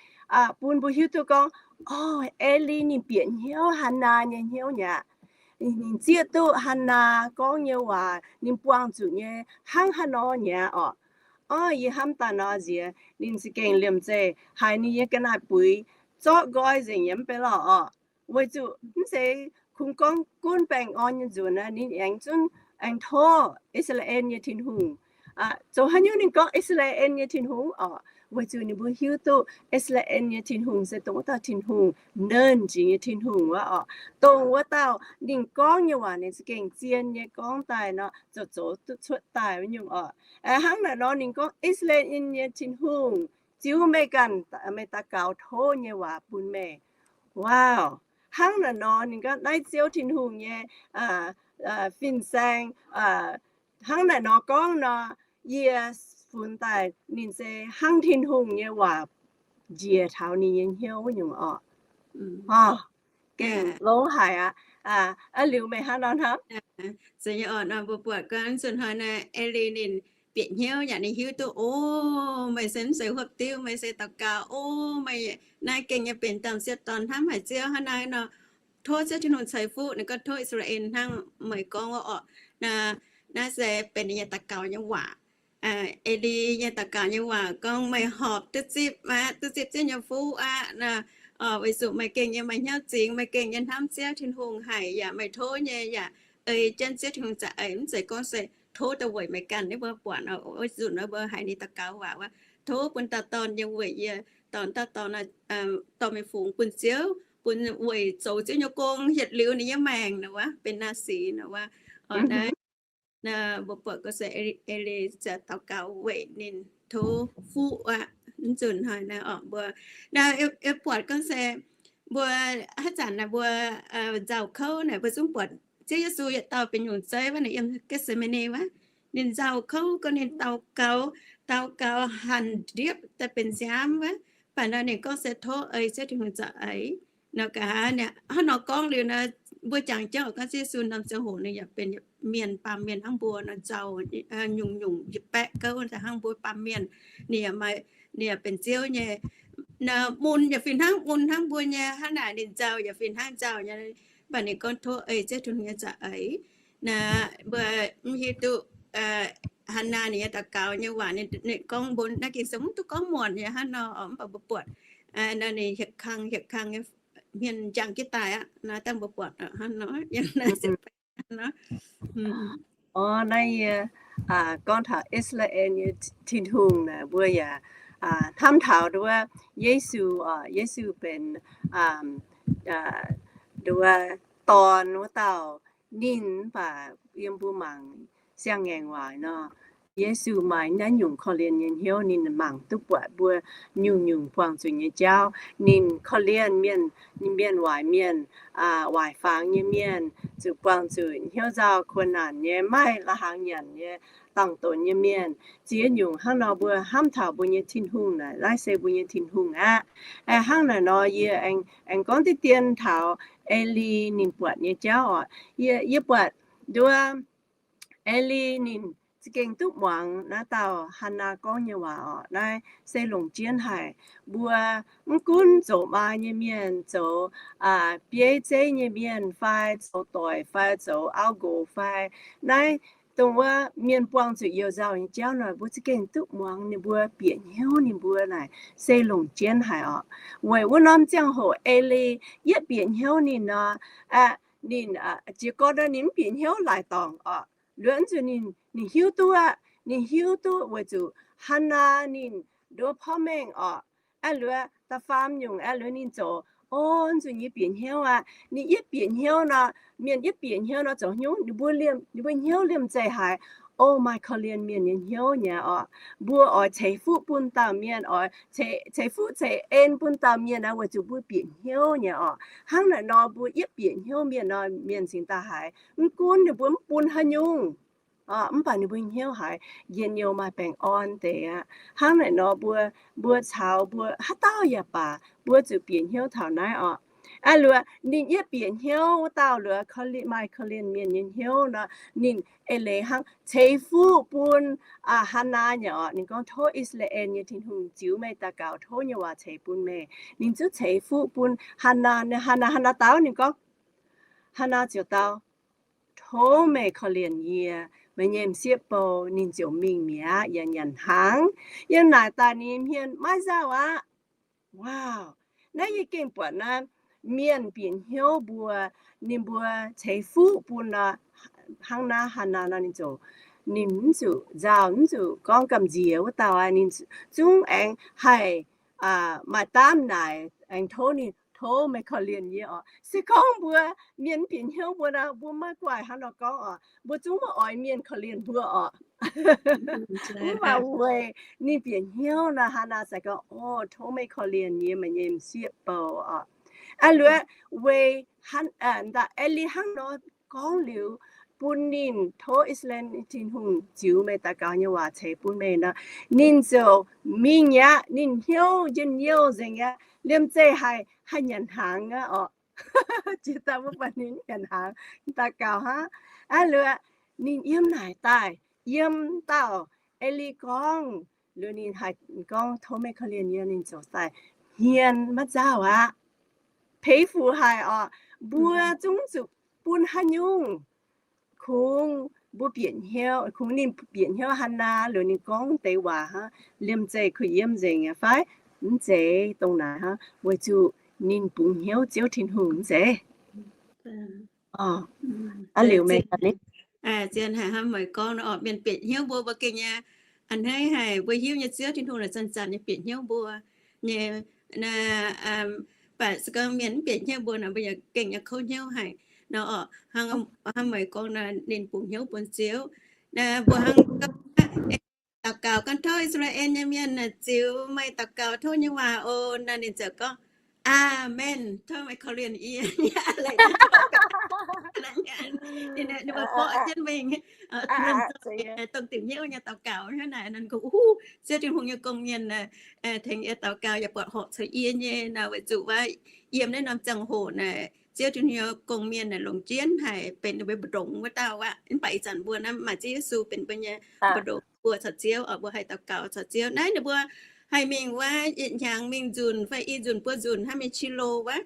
bun mbuo hiuv duqv gorngv, o, E^li ninh bieqc hnyouv Hannaa nyei hnyouv nyei aqv. Ninh zieqv duqv Hannaa gorngv nyei waac ninh buangh zuqc nyei hnangv haaix nor nyei aqv orqc. O, yie hnamv daaih nor nziex ninh za'gengh liemh zeih haiz ninh nyei ga'naaiv-buix zorqv nqoi nzengc nyei mv bei lorqc orqc. Weic zuqc mv zeiz kungx gorngv gunv baengh orn nyei nzuonx aqv, ninh aengx zungv aengx tov I^saa^laa^en nyei Tin-Hungh. Zoux haaix nyungc ninh gorngv I^saa^laa^en nyei Tin-Hungh orqc? Weic zuqc ninh mbuo hiuv duqv I^saa^laa^en nyei Tin-Hungh se dongh wuov dauh Tin-Hungh, Nernh Jiex nyei Tin-Hungh wuov orqc. Dongh wuov dauh ninh gorngv nyei waac ninh za'gengh zien nyei gorngv daaih nor, zoux zoux duqv cuotv daaih wuov nyungc orqc. Hnangv naaic nor ninh gorngv, I^saa^laa^en nyei Tin-Hungh, ziux meih ganh, meih daux gaux tov nyei waac bun meih. Wow! Hnangv naaic nor ninh gorngv naaiv Ziouv Tin-Hungh nyei fin-saeng hnangv naaic nor gorngv nor, yie funx daaih ninh se hnangv Tin-Hungh nyei waac njiec taux ninh nyei hnyouv wuov nyungc orqc. Gengh longx haic aqv. Aa, liuz meih hnangv nor hnamv? Zeiz nyei orqc, nor mbuo buatc gorngv zunh hnoi naaiv E^li ninh bieqc hnyouv yaac ninh hiuv duqv, o, meih se mv zeiz hopv diuv, meih se daux gaux, o, meih naaiv gengh nyei benx domh sieqv dorn hnamv haic Ziouv hnangv naaiv nor. Tov Ziouv Tin-Hungh ceix fuqv, ninh gorngv tov I^saa^laa^en hnangv meih gorngv wuov orqc. Naaiv se benx ninh nyei daux gaux nyei waac. Aa, Eli nyei daux gaux nyei waac gorngv, meih horpc duqv zipv aqv, duqv zipv Ziouv nyei fuqv aqv, weic zuqc meih gengh nyei maaih hnyouv zingx, meih gengh nyei hnamv Ziouv Tin-Hungh haic, yaac meih tov nyei yaac ei jienv Ziouv Tin-Hungh za'eix. Mv zeiz gorngv se tov daaih weic meih ganh. Ninh mbuo buatc nzunc nor mbuo haiz ninh daux gaux waac wuov, tov bun dauh dorn nyei weic yie, dorh dauh dorn, dorh mingh fungx bun Ziouv, bun weic zoux Ziouv nyei gong, hietc liuz ninh nyei maengc nor wuov, benx naa sic nor wuov. Mbuo buatc gorngv se Eli ziouc daux gaux weic ninh tov fuqv aqv. Mv nzunc hnoi naaiv oc, mbuo, naaiv, buatc gorngv se mbuo haaix zanc naaic mbuo nzauh kouv naaic, mbuo zungv buatc Ziouv Yesu yietc dauh benx nyungc zeiv wuov, ninh yiem Getc^se^ma^ne wuov, ninh nzauh kouv gorngv ninh daux gaux, daux gaux hanc ndiepv daaih benx nziaamv wuov. Mv baac nor ninh gorngv se tov ei Ziouv Tin-Hungh za'eix. Nor ga'haav hnangv nor gorngv liuz nor, mbuo jangx jienv oc, gorngv Ziouv Yesu norm ziangh hoc ninh yaac benx mienh, baamh mienh hnangv mbuo nor, nzauh nyungc-nyungc yietc baeqv gouv hnangv mbuo baamh mienh. Ninh yaac maaih, ninh yaac benx Ziouv nyei. Mun yaac fih hnangv, mun hnangv mbuo nyei, hnangv naaic ninh nzauh yaac fih hnangv nzauh nyei. Mv baac ninh gorngv tov ei Ziouv Tin-Hungh nyei za'eix. Naaiv mbuo mv hiuv duqv Hannaa ninh nyei daux gaux nyei waac, ninh gorngv mbuo naaiv gengh se mv duqv gorngv muonc nyei hnangv nor, mv baac mbuo buatc nor ninh hietc kang hietc kang nyei hmien njang jienv daaih aqv. Naaiv dangh mbuo buatc hnangv nor, yiem naaiv se nor. Orv, naaiv yie gorngv taux I^saa^laa^en nyei Tin-Hungh naaic, mbuo yaac hnamv taux nduov Yesu oc. Yesu benx nduov dorn wuov dauh. Ninh mv baac yiem mbuo mangc siang-ngaengc waaic nor, Yesu maaih naaiv nyungc korv-lienh nyei hnyouv. Ninh mangc duqv buatc mbuo nyungc-nyungc buangh zuqc nyei jauv. Ninh korv-lienh mienh, mienh waaic mienh, waaic fangx nyei mienh, zuqc buangh zuqc hnyouv nzauh kuonx naanc nyei, maaih la'hnaangx nyanc nyei, dangh donx nyei mienh. Ziex nyungc hnangv nor mbuo hnamv taux mbuo nyei Tin-Hungh naaic, naaiv se mbuo nyei Tin-Hungh aqv. Hnangv naaic nor yie aengx gorngv diqv dien taux Eli ninh buatc nyei jauv oc. Yie buatc nduov Eli ninh za'gengh duqv muangx naaiv dauh Hannaa gorngv nyei waac oc. Naaiv se longc jienv haic. Mbuo mv gunv zoux maa nyei mienh, zoux bieiv zeiv nyei mienh, fai zoux doic, fai zoux auv nqox, fai naaiv dongh wuov mienh buangh zuqc youh nzauh nyei jauv nor, mbuo za'gengh duqv muangx ninh mbuo bieqc hnyouv ninh mbuo naaic se longc jienv haic oc. Weic wuov norm ziangh hoc Eli yietv bieqc hnyouv ninh nor, ninh jiez gorn nor ninh mv bieqc hnyouv laaic dorngc oc. Luoqc nzunc ninh, ninh hiuv duqv aqv. Ninh hiuv duqv weic zuqc Hannaa ninh nduov porv mengh oc. Aa, luoqc da'faam nyungc, aa, luoqc ninh zoux, o, nzunc yie bieqc hnyouv aqv. Ninh yietv bieqc hnyouv nor, mienh yietv bieqc hnyouv nor zoux hnyouv, ninh mbuo liemh, ninh mbuo hnyouv liemh zeih haic. O, maaih korv-lienh mienh nyei hnyouv nyei oc. Mbuo oix ceix fuqv bun dauh mienh, oix ceix fuqv ceix en bun dauh mienh naaic weic zuqc mbuo bieqc hnyouv nyei oc. Hnangv naaic nor mbuo yietv bieqc hnyouv mienh nor, mienh cingx daaih haiz. Mv gunv ninh mbuo mv bun haaix nyungc, mv baac ninh mbuo hnyouv haiz njien-youh maaih baengh orn deix aqv. Hnangv naaic nor mbuo, mbuo caux mbuo haaix dauh yaac baac, mbuo zuqc bieqc hnyouv taux naaiv oc. Aa, luoqc ninh yietv bieqc hnyouv wuov dauh luoqc maaih korv-lienh mienh nyei hnyouv nor, ninh eix leiz hnangv ceix fuqv bun Hannaa nyei oc. Ninh gorngv, tov I^saa^laa^en nyei Tin-Hungh ziux meih daux gaux tov nyei waac ceix bun meih. Ninh zungv ceix fuqv bun Hannaa. Hannaa, Hannaa dau, ninh gorngv, Hannaa ziouc dau, tov meih korv-lienh yie, meih nyei m'sieqv bou ninh ziouc mingh mi'aqv yaac nyanc hnaangx. Yiem naaic daaih ninh hmien maiv nzauh aqv. Wow, naaiv yie gengh buatc naaiv mienh bieqc hnyouv mbuo, ninh mbuo ceix fuqv bun nor, hnangv naaiv Hannaa nor ninh ziouc, ninh mv zuqc nzauh, mv zuqc gorngv gamh nziex wuov dauh aqv. Ninh zungv aengx haih maaih daamv naaic aengx tov ninh, tov meih korv-lienh yie oc. Se gorngv mbuo mienh mv bieqc hnyouv mbuo nor, mbuo maiv guaih hnangv nor gorngv oc. Mbuo zungv maiv oix mienh korv-lienh mbuo oc. Mv baac weic ninh bieqc hnyouv nor, Hannaa se gorngv, o, tov meih korv-lienh yie, meih nyei m'sieqv bou oc. Aa, luoqc weic Eli hnangv nor gorngv liuz, bun ninh tov I^saa^laa^en Tin-Hungh ziux meih daux gaux nyei waac ceix bun meih nor, ninh ziouc mingh aqv. Ninh hnyouv njien-youh nzengc aqv. Liemh zeih haih, haih nyanc hnaangx aqv oc. Jiex daaih mbuo buatc ninh nyanc hnaangx, daux gaux hnangv. Aa, luoqc ninh yiem naaic daaih, yiem dauh Eli gorngv, luoqc ninh haih gorngv tov meih korv-lienh yie, ninh ziouc daaih hmien maiv nzauh aqv. Peix fuc haic oc. Mbuo zungv zuqc bun haaix nyungc, kungx mbuo bieqc hnyouv, kungx ninh bieqc hnyouv Hannaa liuz ninh gorngv deix waac hnangv, liemh zeih kuh yiem nzengc fai? Mv zeiz dongh naaic hnangv, weic zuqc ninh bungx hnyouv Ziouv Tin-Hungh mv zeiz? Zien haic hnangv meih gorngv nor, mienh bieqc hnyouv mbuo, mbuo gengh nyei a'hneiv haic. Mbuo hiuv nyei Ziouv Tin-Hungh naaic zanc-zanc nyei bieqc hnyouv mbuo nyei. Baac se gorngv mienh mv bieqc hnyouv mbuo nor, mbuo yaac gengh nyei kouv hnyouv haic nor. Hnangv meih gorngv nor, ninh bungx hnyouv bun Ziouv. Mbuo hnangv daux gaux gorngv, tov I^saa^laa^en nyei mienh ziux meih daux gaux tov nyei waac oc. Naaiv ninh ziouc gorngv, Aamen. Tov meih korv-lienh yie. Ninh mbuo borqv jienv mingh, dongh diuc hnyouv nyei daux gaux hnangv naaic, ninh gorngv, Ziouv Tin-Hungh nyei gong-mienh tengx yie daux gaux yaac buatc horpc caux yie nyei nor, weic zuqc wuov yiem naaiv norm ziangh hoc naaic Ziouv Tin-Hungh nyei gong-mienh naaic longc jienv haic benx ninh mbuo mbu'ndongx wuov dauh aqv. Mv baac ih zanc mbuo naaiv maaih Ziouv Yesu benx mbuo nyei mbu'ndongx, mbuo caux Ziouv, mbuo haih daux gaux caux Ziouv. Naaiv ninh mbuo haih mingh wuov yietc hnyangx mingh nzunc fai i nzunc buo nzunc hnangv, mingh Shiloh wuov,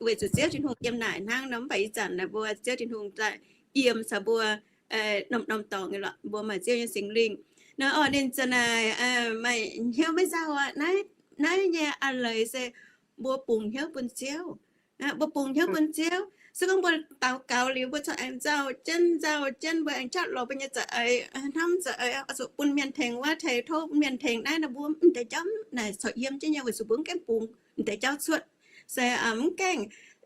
weic zuqc Ziouv Tin-Hungh yiem naaic hnangv nor. Mv baac ih zanc naaic mbuo Ziouv Tin-Hungh daaih yiem caux mbuo norm-norm dorngx nyei lorqc, mbuo maaih Ziouv nyei Singx Lingh nor. Orqc, ninh zanc naaic maaih hnyouv maiv nzauh aqv. Naaiv nyei a'leiz se mbuo bungx hnyouv bun Ziouv. Mbuo bungx hnyouv bun Ziouv. Se gorngv mbuo daux gaux liuz, mbuo corc aengx nzauh jienv nzauh jienv, mbuo aengx jatv lorz mbuo nyei za'eix, hnamv za'eix oix zuqc bun mienh tengx wuov, tengx tov mienh tengx naaiv nor, mbuo m'deix jauv naaic corc yiem jienv nyei, weic zuqc mbuo mv gaengh bungx m'deix jauv cuotv. Se mv gaengh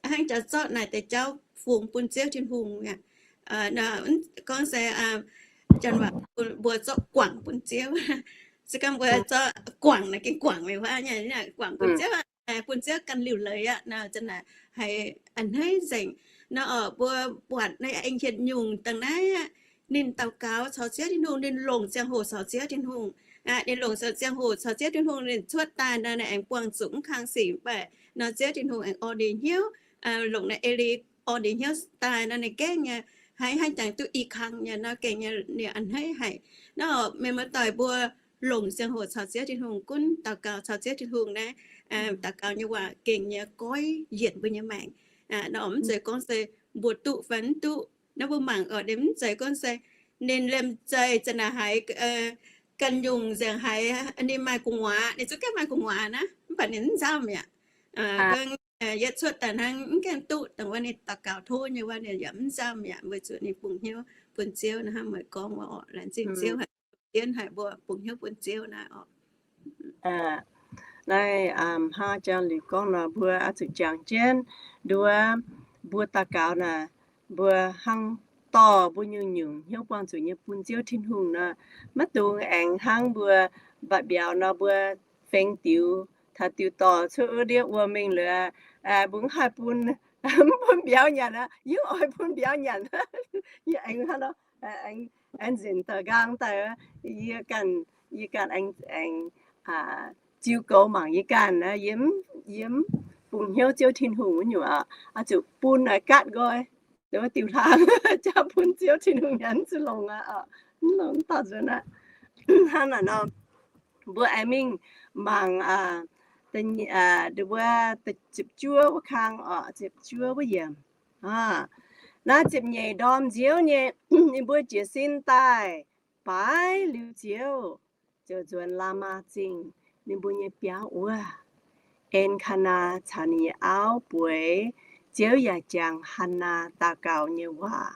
hnangv jaax zorqv naaic deix jauv fungx bun Ziouv Tin-Hungh aqv. Gorngv se janx waac mbuo zorqv guangc bun Ziouv. Se gorngv mbuo zorqv guangc naaic gengh guangc meih wuov nyei, guangc bun Ziouv, bun Ziouv ganh liuc leiz aqv nor, zanc naaic haiz a'hneiv nzengc nor. Orqc, mbuo buatc naaiv aengx hietc nyungc dangh naaiv aqv. Ninh daux gaux caux Ziouv Tin-Hungh, ninh longc ziangh hoc caux Ziouv Tin-Hungh. Ninh longc ziangh hoc caux Ziouv Tin-Hungh, ninh cuotv daaih nor, ninh aengx buangh zuqc mv kang sic, mv baac nor Ziouv Tin-Hungh aengx orn ninh hnyouv, longc naaiv Eli orn ninh hnyouv daaih nor, ninh gengh nyei, haiz haaix jangx duqv i kang nyei nor, gengh nyei, ninh a'hneiv haic. Nor meih muoz-doic mbuo longc ziangh hoc caux Ziouv Tin-Hungh, gunv daux gaux caux Ziouv Tin-Hungh naaiv, daux gaux nyei waac gengh nyei goiv yienc mbuo nyei maengc. Nor mv zeiz gorngv se mbuo duqv fai mv duqv. Naaiv mbuo mangc oc, ninh mv zeiz gorngv se ninh liemh zeih zanc naaic haiz ganh nyungc nzengc, haiz ninh maaih gu'nguaaz, ninh zungv gengh maaih gu'nguaaz naaiv, mv baac ninh mv nzauh mi'aqv. Gorngv yietc cuotv daaih hnangv mv gaengh duqv dongh wuov ninh daux gaux tov nyei wuov, ninh yaac mv nzauh mi'aqv, weic zuqc ninh bungx hnyouv bun Ziouv naaiv hnangv meih gorngv wuov orqc. Laengz zingh Ziouv haic, jienv haic mbuo bungx hnyouv bun Ziouv naaiv orqc. Naaiv hnangv Janx-Liuz gorngv nor, mbuo oix zuqc jangx jienv nduov, mbuo daux gaux naaic, mbuo hnangv dorh mbuo nyungc-nyungc hnyouv buangh zuqc nyei bun Ziouv Tin-Hungh nor, maiv dungx aengx hnangv mbuo mba'biaux nor, mbuo fengx diux, taux diux dorh cuotv wuov ndiev wuom mingh liuz, mbuo mv haih bun, mv bun mbiauz nyanc aqv, yie mv oix bun mbiauz nyanc. Yie aengx hnangv nor, aengx nzengc daaih nqaang daaih, yie ganh, yie ganh aengx, aengx ziux goux mangc yie ganh, yie mv, yie mv bungx hnyouv Ziouv Tin-Hungh wuov nyungc aqv. Oix zuqc bun a'gatv nqoi, wuov diuh hlaang jaax bun Ziouv Tin-Hungh nyanc zuqc longx aqv, mv longx dauh nzuonx aqv. Hnangv naaic nor, mbuo aengx mingh mangc, wuov, ziepc juov wuov kang orqc, ziepc juov wuov yiemc. Naaiv ziepc nyeic ndorm nziouv nyei, ninh mbuo jiez sin daaih baaix liuz Ziouv, ziouc nzuonx Laamaa Zingh ninh mbuo nyei biauv wuov. En^kaa^naa caux ninh nyei auv bueix. Ziouv yaac jangx Hannaa daux gaux nyei waac.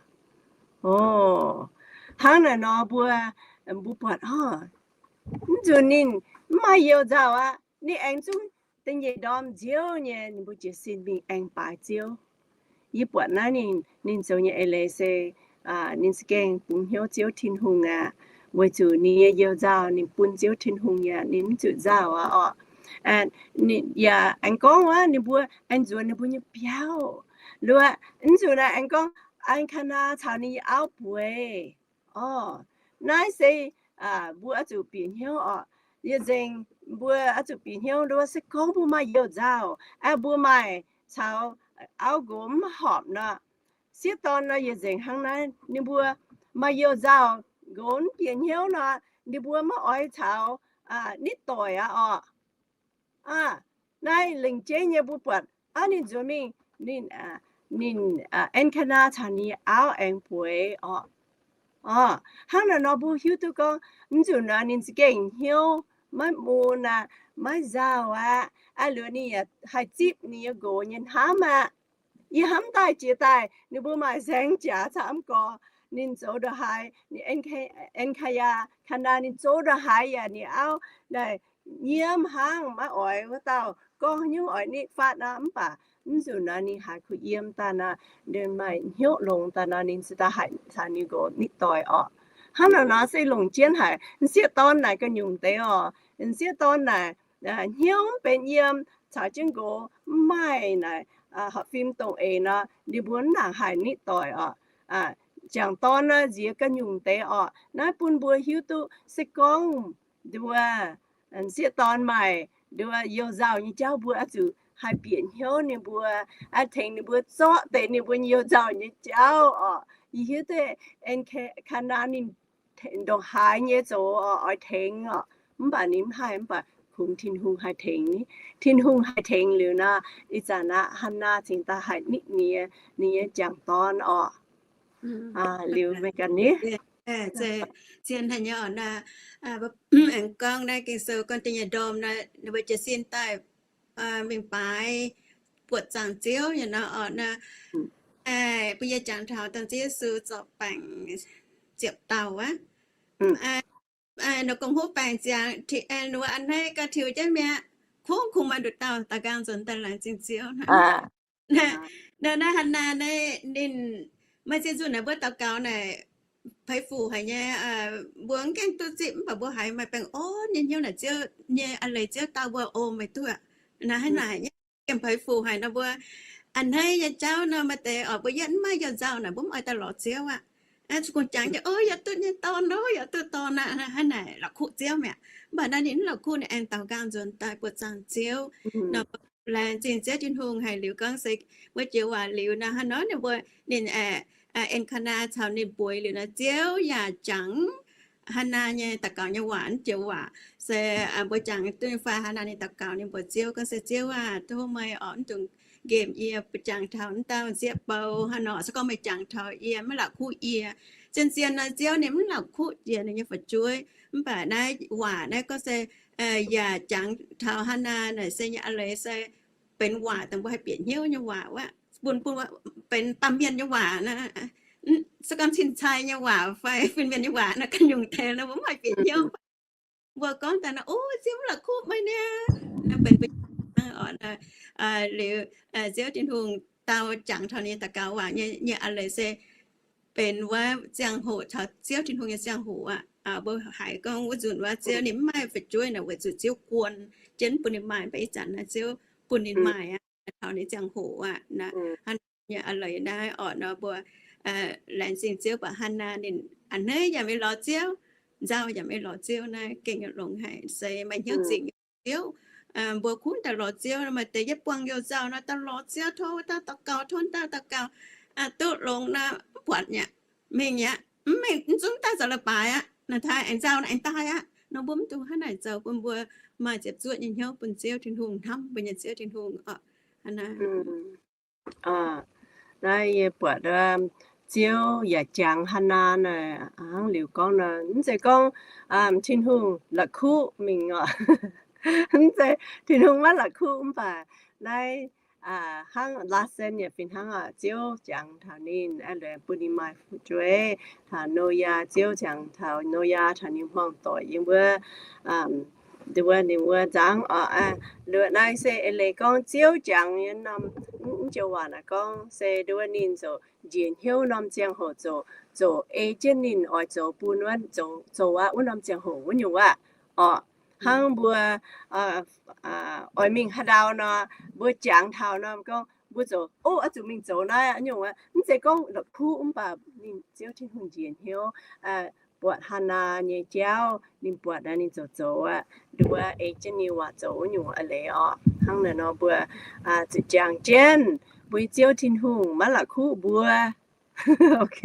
Hnangv naaic nor mbuo, mbuo buatc, mv nzunc ninh mv maaih youh nzauh aqv. Ninh aengx zungv da'nyeic ndorm nziouv nyei ninh mbuo jiez sin mingh aengx baaix Ziouv. Yie buatc naaiv ninh, ninh zoux nyei eix leiz se ninh za'gengh bungx hnyouv Ziouv Tin-Hungh aqv, weic zuqc ninh nyei youh nzauh ninh bun Ziouv Tin-Hungh aqv, ninh mv zuqc nzauh aqv orqc. Yaac aengx gorngv wuov ninh mbuo aengx nzuonx ninh mbuo nyei biauv. Luoqc, mv nzunc naaiv aengx gorngv En^kaa^naa caux ninh nyei auv bueix. Orqc, naaiv se mbuo oix zuqc bieqc hnyouv orqc. Yie nzengc mbuo oix zuqc bieqc hnyouv nduov se gorngv mbuo maaih youh nzauh, mbuo maaih caux auv nqox mv horpc nor, sieqv dorn nor, yie nzengc hnangv naaiv ninh mbuo maaih youh nzauh, nqox mv bieqc hnyouv nor, ninh mbuo maiv oix caux nitv doic aqv orqc. Naaiv lengc jeiv nyei mbuo buatc, aa, ninh nzuonx mingh, ninh, ninh, En^kaa^naa caux ninh auv aengx bueix orqc. Orqc, hnangv naaic nor mbuo hiuv duqv gorngv, mv nzunc nor ninh za'gengh hnyouv maiv mun aqv, maiv nzauh aqv, aqv liuz ninh yaac haih zipv ninh nyei nqox nyei hnamv aqv. Yie hnamv daaih jiex daaih ninh mbuo maaih nzaeng jaax camv gorx, ninh zoux ndongc haaix, ninh Elkanah, Elkanah, Elkanah ninh zoux ndongc haaix yaac ninh auv naaic nyiemv hnangv, maiv oix wuov dauh gorngv haaix nyungc oix nitv fatv nor, mv baac mv nzunc nor ninh haiz kuh yiem daaih nor, maaih hnyouv longx daaih nor, ninh ziouc daaih haih caux ninh nqox nitv doic orqc. Hnangv naaic nor se longc jienv haic. M'sieqv dorn naaic ga'nyungc deix orqc. M'sieqv dorn naaic hnyouv mv benx yiem, caux jienv nqox mv maaih naaic horpc fim dongh eix nor, ninh mbuo mv nangc haih nitv doic orqc. Jangc dorn naaiv nziex ga'nyungc deix orqc. Naaiv bun mbuo hiuv duqv se gorngv nduov m'sieqv dorn maaih nduov you-nzauh nyei jauv, mbuo oix zuqc haih bieqc hnyouv ninh mbuo, tengx ninh mbuo zorqv deix ninh mbuo you-nzauh nyei jauv orqc. Yie hiuv duqv Elkanah ninh ndongc haaix nyei zoux oix tengx orqc, mv baac ninh mv haih, mv baac kungx Tin-Hungh haih tengx. Tin-Hungh haih tengx liuz nor, ih zanc aqv Hannaa cingx daaih haih nitv ninh nyei jangc dorn orqc. Liuz meih ganh ni zien haic nyei orqc. Aengx gorngv naaiv Ging-Sou gorngv da'nyeic ndorm naaiv, ninh mbuo jiez sin daaih mingh baaix buoqc zaangc Ziouv nyei nor orqc. Bun yie jangx taux dongh Ziouv Yesu zorqv baengc ziepc dauh aqv. Ninh gong-huv baengc ziangx, ninh mbuo a'hneiv gauh tiux jienv mi'aqv. Kungx kungx maaih nduqc dauh daux nqaang nzuonx daaih laengz zingh Ziouv. Naaiv Hannaa naaiv ninh maaih ziex nzunc naaic mbuo daux gaux naaic, peix fuc haic nyei. Mbuo mv gaengh duqv zipv mv baac mbuo haiz maaih baengh orn nyei hnyouv naaic, Ziouv nyei a'leiz Ziouv dau mbuo o meih duqv. Naaiv hnangv naaic nyei, peix fuc haic nor mbuo a'hneiv nyei jauv nor, maaih deix oc mbuo yietv mv maaih you-nzauh naaic mbuo mv oix daaih lorz Ziouv aqv. Zuqc kungx jangx jienv, o, yaac duqv nyei dorn, o, yaac duqv dorn aqv, hnangv naaic la'kuqv Ziouv mi'aqv. Mv baac naaiv ninh mv la'kuqv, ninh aengx daux nqaang nzuonx daaih buoqc zaangc Ziouv nor, laengz zingh Ziouv Tin-Hungh haic. Liuz gorngv se wuov joux waac liuz nor, hnangv nor ninh mbuo, ninh, Elkanah caux ninh bueix liuz nor, Ziouv yaac jangx Hannaa nyei daux gaux nyei waac. Naaiv joux waac se mbuo jangx duqv fai Hannaa ninh daux gaux, ninh mbuox Ziouv gorngv se, Ziouv aah, tov meih oix mv dungx nqemh yie, mbuo jangx taux wuov dauh sieqv bou hnangv nor, se gorngv meih jangx taux yie, maiv la'kuqv yie. Zien-zien nor Ziouv ninh mv la'kuqv jiex ninh nyei fu'jueiv. Mv baac naaiv waac naaiv gorngv se yaac jangx taux Hannaa naaic se nyei a'leiz se benx waac dongh mbuo haih bieqc hnyouv nyei waac wuov, bun, bun benx baamh mienh nyei waac, se gorngv cing-cai nyei waac fai fin-mienh nyei waac naaiv ganh nyungc deix nor mbuo mv haih bieqc hnyouv. Mbuo gorngv daaih nor, o, Ziouv mv la'kuqv meih niaa. Naaiv benx mbuo, liuz Ziouv Tin-Hungh dau jangx taux ninh daux gaux waac nyei, nyei a'leiz se benx wuov ziangh hoc caux Ziouv Tin-Hungh nyei ziangh hoc aqv. Mbuo haiz gorngv wuov nzunc wuov Ziouv ninh mv maaih fu'jueiv naaic weic zuqc Ziouv guon jienv bun ninh maaih, mv baac ih zanc naaiv Ziouv bun ninh maaih aqv, taux ninh ziangh hoc aqv. Hnangv nyei a'leiz naaiv orqc nor mbuo laengz zingh Ziouv baac Hannaa ninh a'hneiv yaac maiv lorz Ziouv, nzauh yaac maiv lorz Ziouv, naaiv gengh longx haic, se maaih hnyouv zingh Ziouv. Mbuo kungx daaih lorz Ziouv nor, maaih deix yietv buangh you-nzauh nor daaih lorz Ziouv, tov wuov dauh daux gaux, tov wuov dauh daux gaux, duqv longx nor mv buatc mi'aqv, mingh mi'aqv, mv mingh mv zungv daaih zoux leiz-baaix aqv, naaiv taaih aengx nzauh naaiv aengx daaih aqv. Nor mbuo mv dungx hnangv naaic zoux, bun mbuo maaih ziepc zuoqv nyei hnyouv bun Ziouv Tin-Hungh, hnamv mbuo nyei Ziouv Tin-Hungh orqc. Naaiv yie buatc Ziouv yaac jangx Hannaa naaic hnangv liuz gorngv nor, mv zeiz gorngv Tin-Hungh la'kuqv mingh orqc. Mv zeiz Tin-Hungh maiv la'kuqv mv baac naaiv hnangv laasen yaac fih hnangv orqc. Ziouv jangx taux ninh bun ninh maaih fu'jueiv. Taux Noyaa, Ziouv jangx taux Noyaa taux ninh hmuangx doic yiem wuov, wuov ninh wuov nzangv orqc. Luoqc naaiv se eix leiz gorngv Ziouv jangx nyei norm, mv joux waac naaic gorngv se nduov ninh zoux njiec hnyouv norm ziangh hoc zoux, zoux ei jienv ninh oix zoux bun wuov, zoux aqv wuov norm ziangh hoc wuov nyungc aqv orqc. Hnangv mbuo oix mingh haaix ndau nor, mbuo jangx taux nor gorngv mbuo zoux, o, oix zuqc mingh zoux naaiv aqv nyungc aqv. Mv zeiz gorngv la'kuqv mv baac ninh Ziouv Tin-Hungh njiec hnyouv buatc Hannaa nyei jauv, ninh buatc naaiv ninh zoux zoux aqv, nduov ei jienv ninh waac zoux wuov nyungc a'leiz orqc. Hnangv naaic nor mbuo zuqc jangx jienv mbuo nyei Ziouv Tin-Hungh maiv la'kuqv mbuo. Ok,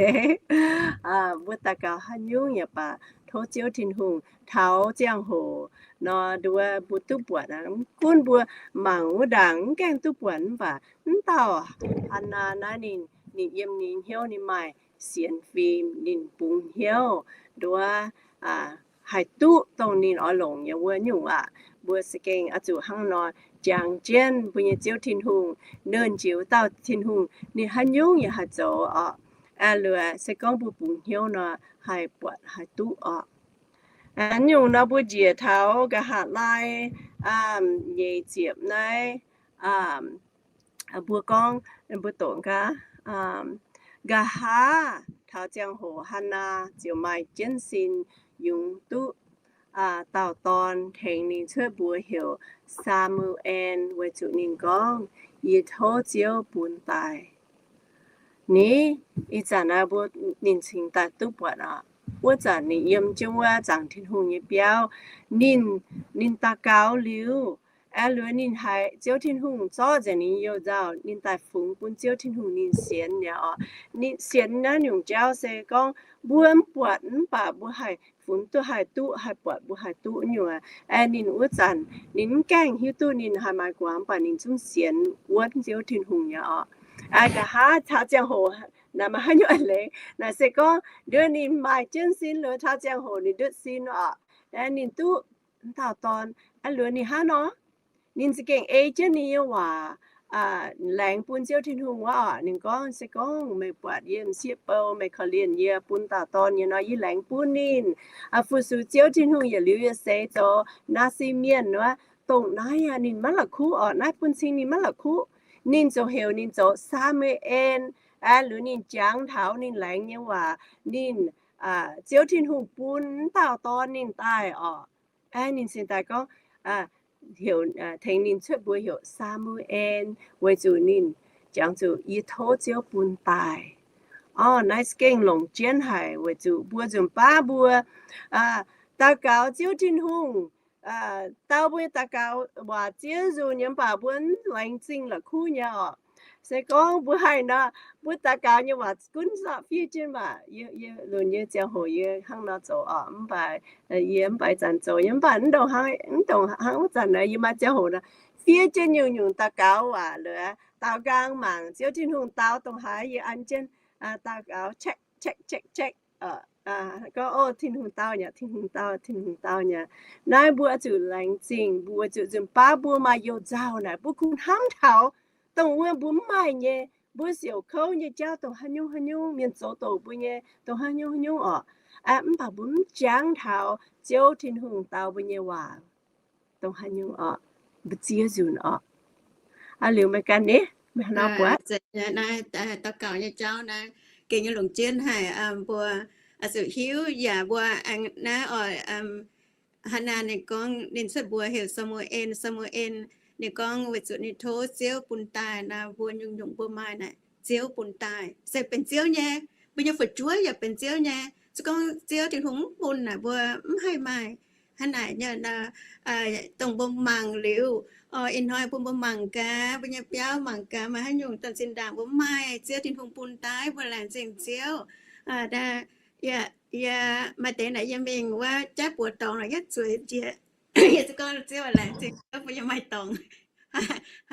mbuo daux gaux haaix nyungc yaac baac tov Ziouv Tin-Hungh taux ziangh hoc nor nduov mbuo duqv buatc. Mv gunv mbuo mangc wuov ndaangc mv gaengh duqv buatc mv baac mv dauh Hannaa naaiv ninh, ninh yiem ninh hnyouv ninh maaih sienx fim, ninh bungx hnyouv nduov, haih duqv dongh ninh oix longc nyei wuov nyungc aqv. Mbuo za'gengh oix zuqc hnangv nor jangx jienv mbuo nyei Ziouv Tin-Hungh, nernh Jiex wuov dauh Tin-Hungh, ninh haaix nyungc yaac haih zoux orqc. Aa, luoqc se gorngv mbuo bungx hnyouv nor, haih buatc haih duqv orqc. Aa, nyungc nor mbuo njiec taux nqa'haav laai nyeic ziepc naaiv, mbuo gorngv, mbuo doqc nqa'haav, nqa'haav taux ziangh hoc Hannaa ziouc maaih jienv sin yungz duqv dauh dorn tengx ninh cuotv mbuox heuc Saa^mu^en, weic zuqc ninh gorngv, Yie tov Ziouv bun daaih. Ni, ih zanc naaiv mbuo, ninh cingx daaih duqv buatc oc. Wuov zanc ninh yiem jienv wuov zaangc Tin-Hungh nyei biauv, ninh, ninh daux gaux liuz, aa, luoqc ninh haiz Ziouv Tin-Hungh zorqv nzengc ninh nyei you-nzauh, ninh daaih fungx bun Ziouv Tin-Hungh ninh sienx nyei oc. Ninh sienx naaiv nyungc jauv se gorngv mbuo mv buatc mv baac mbuo haih fungx duqv haih duqv, haih buatc mbuo haih duqv nyungc. Aa, ninh wuov zanc ninh mv gaengh hiuv duqv ninh haih maaih guaax, mv baac ninh zungv sienx wuonv Ziouv Tin-Hungh nyei oc. Aa, nqa'haav taux ziangh hoc naaic maaih haaix nyungc leiz naaic se gorngv nduov ninh maaih jienv sin, loz taux ziangh hoc ninh ndutv sin oc. Aa, ninh duqv dauh dorn, aa, loz ninh hnangv nor, ninh za'gengh ei jienv ninh nyei waac laengz bun Ziouv Tin-Hungh wuov oc. Ninh gorngv, Se gorngv meih buatc yie m'sieqv bou, meih korv-lienh yie bun dauh dorn nyei nor, yie laengz bun ninh. Aa, fu-sux Ziouv Tin-Hungh yietc liuz yie seix zoux naasi mienh wuov. Dongh naaiv aqv ninh maiv la'kuqv oc. Naaiv bun cing ninh maiv la'kuqv. Ninh ziouc heuc ninh zoux Saa^mu^en. Aa, liuz ninh jangx taux ninh laengz nyei waac, ninh, Ziouv Tin-Hungh bun m'dauh dorn ninh daaih oc. Aa, ninh cingx daaih gorngv, heuc, tengx ninh cuotv mbuox heuc Saa^mu^en, weic zuqc ninh jangx zuqc, Yie tov Ziouv bun daaih. Orv, naaiv gengh longc jienv haic, weic zuqc mbuo nzunc baav mbuo daux gaux Ziouv Tin-Hungh dau mbuo nyei daux gaux waac ziex nzunc nyei, mv baac mbuo mv laengz zingh la'kuqv nyei oc. Se gorngv mbuo haih nor, mbuo daux gaux nyei waac gunv zorqv fiev jienv waac. Yie, yie lunx nyei ziangh hoc yie hnangv nor zoux oc, mv baac yie mv baac zanc zoux nyei, mv baac mv dongh hnangv, mv dongh hnangv wuov zanc naaiv yie maaih ziangh hoc nor, fiev jienv nyungc-nyungc daux gaux waac, loz daux nqaang mangc Ziouv Tin-Hungh dau dongh haaix, yie an jienv daux gaux check check check check, gorngv, O, Tin-Hungh dau nyei, Tin-Hungh dau, Tin-Hungh dau nyei. Naaiv mbuo zuqc laengz zingh, mbuo zuqc nzunc baav mbuo maaih you-nzauh naaic, mbuo kungx hnamv taux dongh wuov mbuo mv maaih nyei, mbuo siouc kouv nyei jauv dongh haaix nyungc haaix nyungc, mienh zoux doqc mbuo nyei dongh haaix nyungc haaix nyungc oc. Mv baac mbuo mv jangx taux Ziouv Tin-Hungh dau mbuo nyei waac dongh haaix nyungc oc, mbuo ziex nzunc oc. Aa, liuz meih gan ni, meih hnangv nor buatc. Daux gaux nyei jauv naaiv gengh nyei longc jienv haic. Mbuo zuqc hiuv yaac mbuo aengx naaiv oc, Hannaa ninh gorngv ninh cuotv mbuox heuc Saa^mu^en, Saa^mu^en. Ninh gorngv weic zuqc ninh tov Ziouv bun daaih naaic, mbuo nyungc-nyungc mbuo maaih naaic Ziouv bun daaih se benx Ziouv nyei. Mbuo nyei fu'jueiv yaac benx Ziouv nyei. Se gorngv Ziouv Tin-Hungh mv bun naaic, mbuo mv haih maaih hnangv naaic nyei nor. Dongh mbuo mangc liuz, ih hnoi bun mbuo mangc gaax, mbuo nyei biauv mangc gaax, maaih haaix nyungc dongh zinh ndaangc mbuo mv maaih Ziouv Tin-Hungh bun daaih, mbuo laengz zingh Ziouv. Yie maaih deix naaic yie mingh wuov jaiv buoz dorngx naaic yietv zueiz jiex, yie se gorngv Ziouv laengz zingh Ziouv bun yie maaih dorngx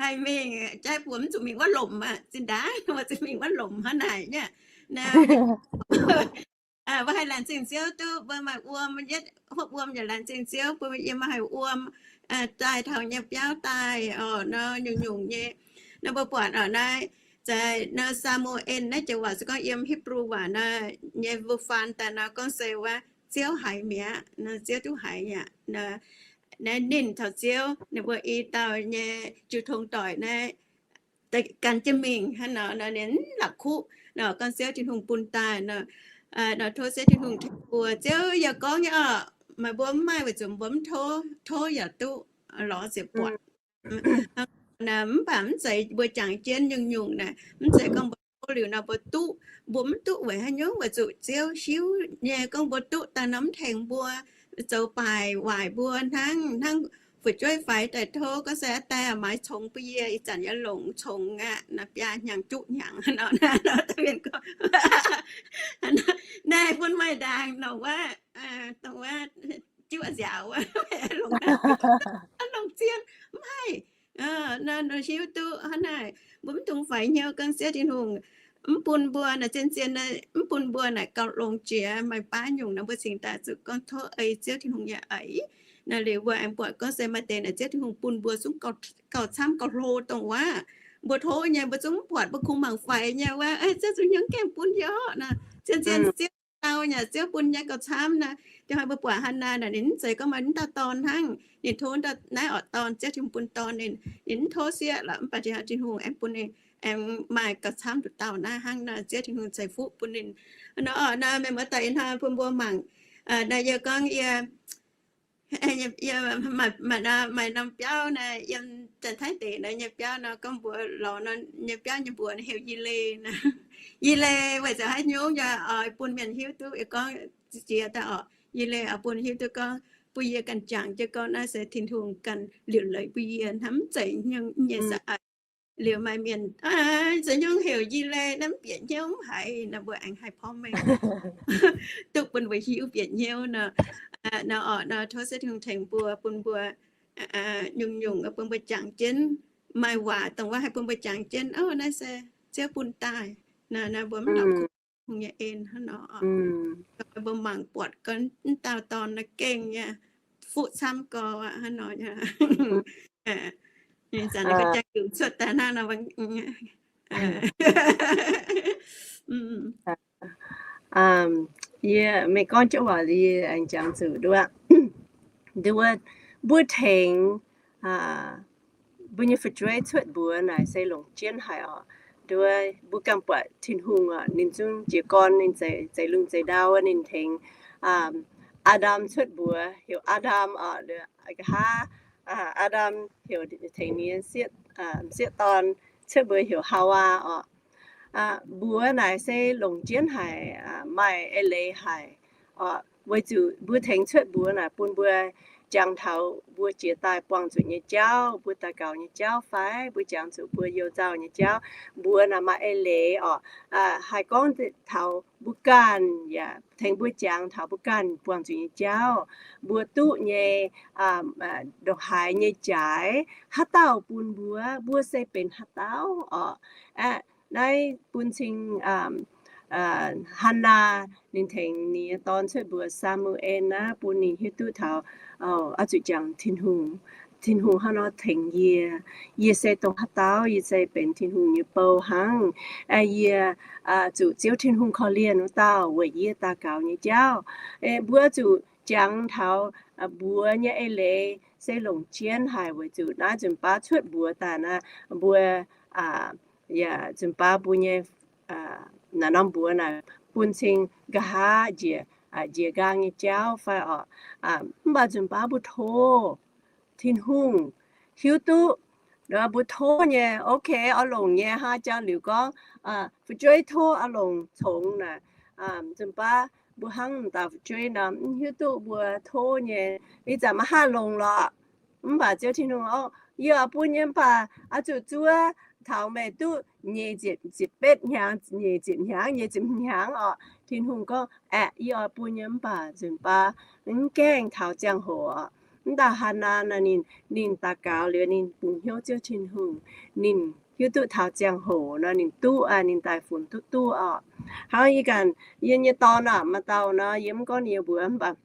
haih mingh jaiv buoz, mv zuqc mingh wuov lomc aqv. Zinh ndaangc mbuo zuqc mingh wuov lomc hnangv naaic nyei. Mbuo haih laengz zingh Ziouv duqv mbuo maaih wuom, yietv hopv wuom yaac laengz zingh Ziouv bun yie maaih haic wuom daaih taux nyei biauv daaih oc. Nor nyungc-nyungc nyei, nor mbuo buatc oc, naaiv za'gengh nor Saa^mu^en naaiv joux waac se gorngv yiem Hipv^lu waac nor nyei mbuo faan daaih nor gorngv se wuov Ziouv haiz mi'aqv, nor Ziouv duqv haiz aqv. Naaiv ninh caux Ziouv ninh mbuo i dauh nyei jiu tong doic naaiv gan jienv mingh hnangv nor, nor ninh mv la'kuqv nor, gorngv Ziouv Tin-Hungh bun daaih nor, nor tov Ziouv Tin-Hungh tengx mbuo. Ziouv yaac gorngv nyei oc, meih mbuo mv maaih weic zuqc mbuo mv tov, tov yaac duqv lorz ziepc buatc. Mv baac mv zeiz mbuo jangx jienv nyungc-nyungc naaic, mv zeiz gorngv mbuo tov liuz nor mbuo duqv, mbuo mv duqv weic haaix nyungc, weic zuqc Ziouv hiuv nyei gorngv mbuo duqv daaih nor mv tengx mbuo, zoux baaic waaic mbuo hnangv, hnangv fu'jueiv faix daaih tov gorngv se, Aa Die, maaiz congx bun yie, ih zanc yie longc congx aqv, naaiv biaa hnyangx juqv hnyangx nor, naaiv bun maaih ndaangc nor wuov, dongh wuov juqv nziaauc wuov, longc zien mv haih. Nor hiuv duqv hnangv naaic, mbuo mv dungx faix hnyouv gorngv Ziouv Tin-Hungh mv bun mbuo naaic zien-zien, mv bun mbuo naaic gauh longx jiex, maaih baav nyungc naaic mbuo cingx daaih zuqc gorngv tov ei Ziouv Tin-Hungh nyei eix. Naaiv liuz mbuo aengx buatc gorngv se maaih deix naaic Ziouv Tin-Hungh bun mbuo zungv gauh camv gauh hlo dongh wuov. Mbuo tov nyei mbuo zungv mv buatc, mbuo kungx mangc faix nyei wuov, Ziouv zuqc hnyouv gaengh bun yie orqc naaic. Zien-zien Ziouv dau nyei, Ziouv bun nyei gauh camv naaic. Da'haaix mbuo buatc Hannaa naaic, ninh mv zeiz gorngv maaih mv dauh dorn hnangv. Ninh tov naaiv orqc dorn, Ziouv Tin-Hungh bun dorn ninh, ninh mv tov sieqv lorqc, mv baac da'haaix Tin-Hungh aengx bun ninh aengx maaih gauh camv nduqc dauh naaiv hnangv naaic. Ziouv Tin-Hungh ceix fuqv bun ninh. Nor orqc naaic, meih muoz-doic ih hnoi bun mbuo mangc. Naaiv yie gorngv yie maaih norm biauv naaiv, yiem Janx-Taiv deic naaiv nyei biauv nor, gorngv mbuox lorz nor nyei biauv nyei mbuox heuc Yi Lei. Yi Lei weic zuqc haaix nyungc yaac oix bun mienh hiuv duqv, yie gorngv jiex daaih orqc, Yi Lei oix bun hiuv duqv gorngv bun yie ganh jangx jienv gorngv naaiv se Tin-Hungh ganh liuc leiz bun yie hnangv, mv zeiz nyei sa'aix. Liuz maaih mienh, Za'nyungc heuc Yi Lei naaiv mv bieqc hnyouv mv haiz nor, mbuo aengx haih porv mengh duqv bun mbuo hiuv bieqc hnyouv nor. Nor orqc nor, tov Ziouv Tin-Hungh tengx mbuo, bun mbuo nyungc-nyungc bun mbuo jangx jienv, maaih waac dongh wuov haih bun mbuo jangx jienv, Ov, naaiv se Ziouv bun daaih. Naaiv mbuo mv la'kuqv hungh nyei en hnangv nor. Mbuo mangc buatc gorngv mv dauh dorn naaiv gengh nyei fuqv camv gorx aqv hnangv nor. Zanc naaiv gorngv jaa yungz cuotv daaih hnangv nor. Yie, meih gorngv jienv waac liuz yie aengx jangx zuqc nduov, nduov, mbuo tengx mbuo nyei fu'jueiv cuotv mbuox naaic se longc jienv haic orqc. Nduov, mbuo ganh buatc Tin-Hungh orqc, ninh zungv jiez gorn, ninh zeix, zeix lungh zeix ndau, ninh tengx Aa^ndam cuotv mbuox heuc Aa^ndam orqc, nqa'haav Aa^ndam heuc tengx ninh sieqv dorn cuotv mbuox heuc Haawaa orqc. Mbuox naaic se longc jienv haic, maaih eix leiz haic orqc. Weic zuqc mbuo tengx cuotv mbuox naaic bun mbuo jangx taux mbuo jiex daaih buangh zuqc nyei jauv, mbuo daux gaux nyei jauv fai mbuo jangx zuqc mbuo youh nzauh nyei jauv. Mbuox naaic maaih eix leiz orqc. Haih gorngv taux mbuo ganh yaac tengx mbuo jangx taux mbuo ganh buangh zuqc nyei jauv, mbuo duqv nyei ndongc haaix nyei jaaix, haaix dauh bun mbuo, mbuo se benx haaix dauh orqc. Naaiv bun cing Hannaa ninh tengx ninh nyei dorn cuotv mbuox Saa^mu^en naaiv, bun ninh hiuv duqv taux oix zuqc jangx Tin-Hungh. Tin-Hungh hnangv nor tengx yie. Yie se dongh haaix dauh? Yie se benx Tin-Hungh nyei bou hnangv. Yie zuqc Ziouv Tin-Hungh korv-lienh wuov dauh weic yie daux gaux nyei jauv. Mbuo zuqc jangx taux mbuox nyei eix leiz se longc jienv haic weic zuqc naaiv nzunc baav cuotv mbuox daaih naaiv, mbuo yaac nzunc baav mbuo nyei naaiv norm mbuox naaic bun cing nqa'haav njiec, njiec nqaang nyei jauv fai orqc. Mv baac nzunc baav mbuo tov Tin-Hungh hiuv duqv, mbuo tov nyei, ok, oix longc nyei hnangv jauv liuz gorngv, fu'jueiv tov oix longc congx naaic. Nzunc baav mbuo hnangv m'daaih fu'jueiv nor, mv hiuv duqv mbuo tov nyei, ih zanc maiv haih longc lorqc. Mv baac Ziouv Tin-Hungh, yie oix bun nyei, mv baac oix zuqc zuov taux meih duqv nyeic ziepc betv hnyangx, nyeic ziepc hnyangx, nyeic ziepc hnyangx orqc. Tin-Hungh gorngv, aeqv, yie oix bun nyei, mv baac nzunc baav mv gaengh taux ziangh hoc orqc. Mv dauh Hannaa naaic ninh, ninh daux gaux liuz ninh bungx hnyouv Ziouv Tin-Hungh, ninh hiuv duqv taux ziangh hoc nor ninh duqv, ninh daaih funx duqv duqv orqc. Hnangv yie ganh, yie nyei dorn aah, maaih dauh nor, yie mv gorngv ninh nyei mbuox, mv baac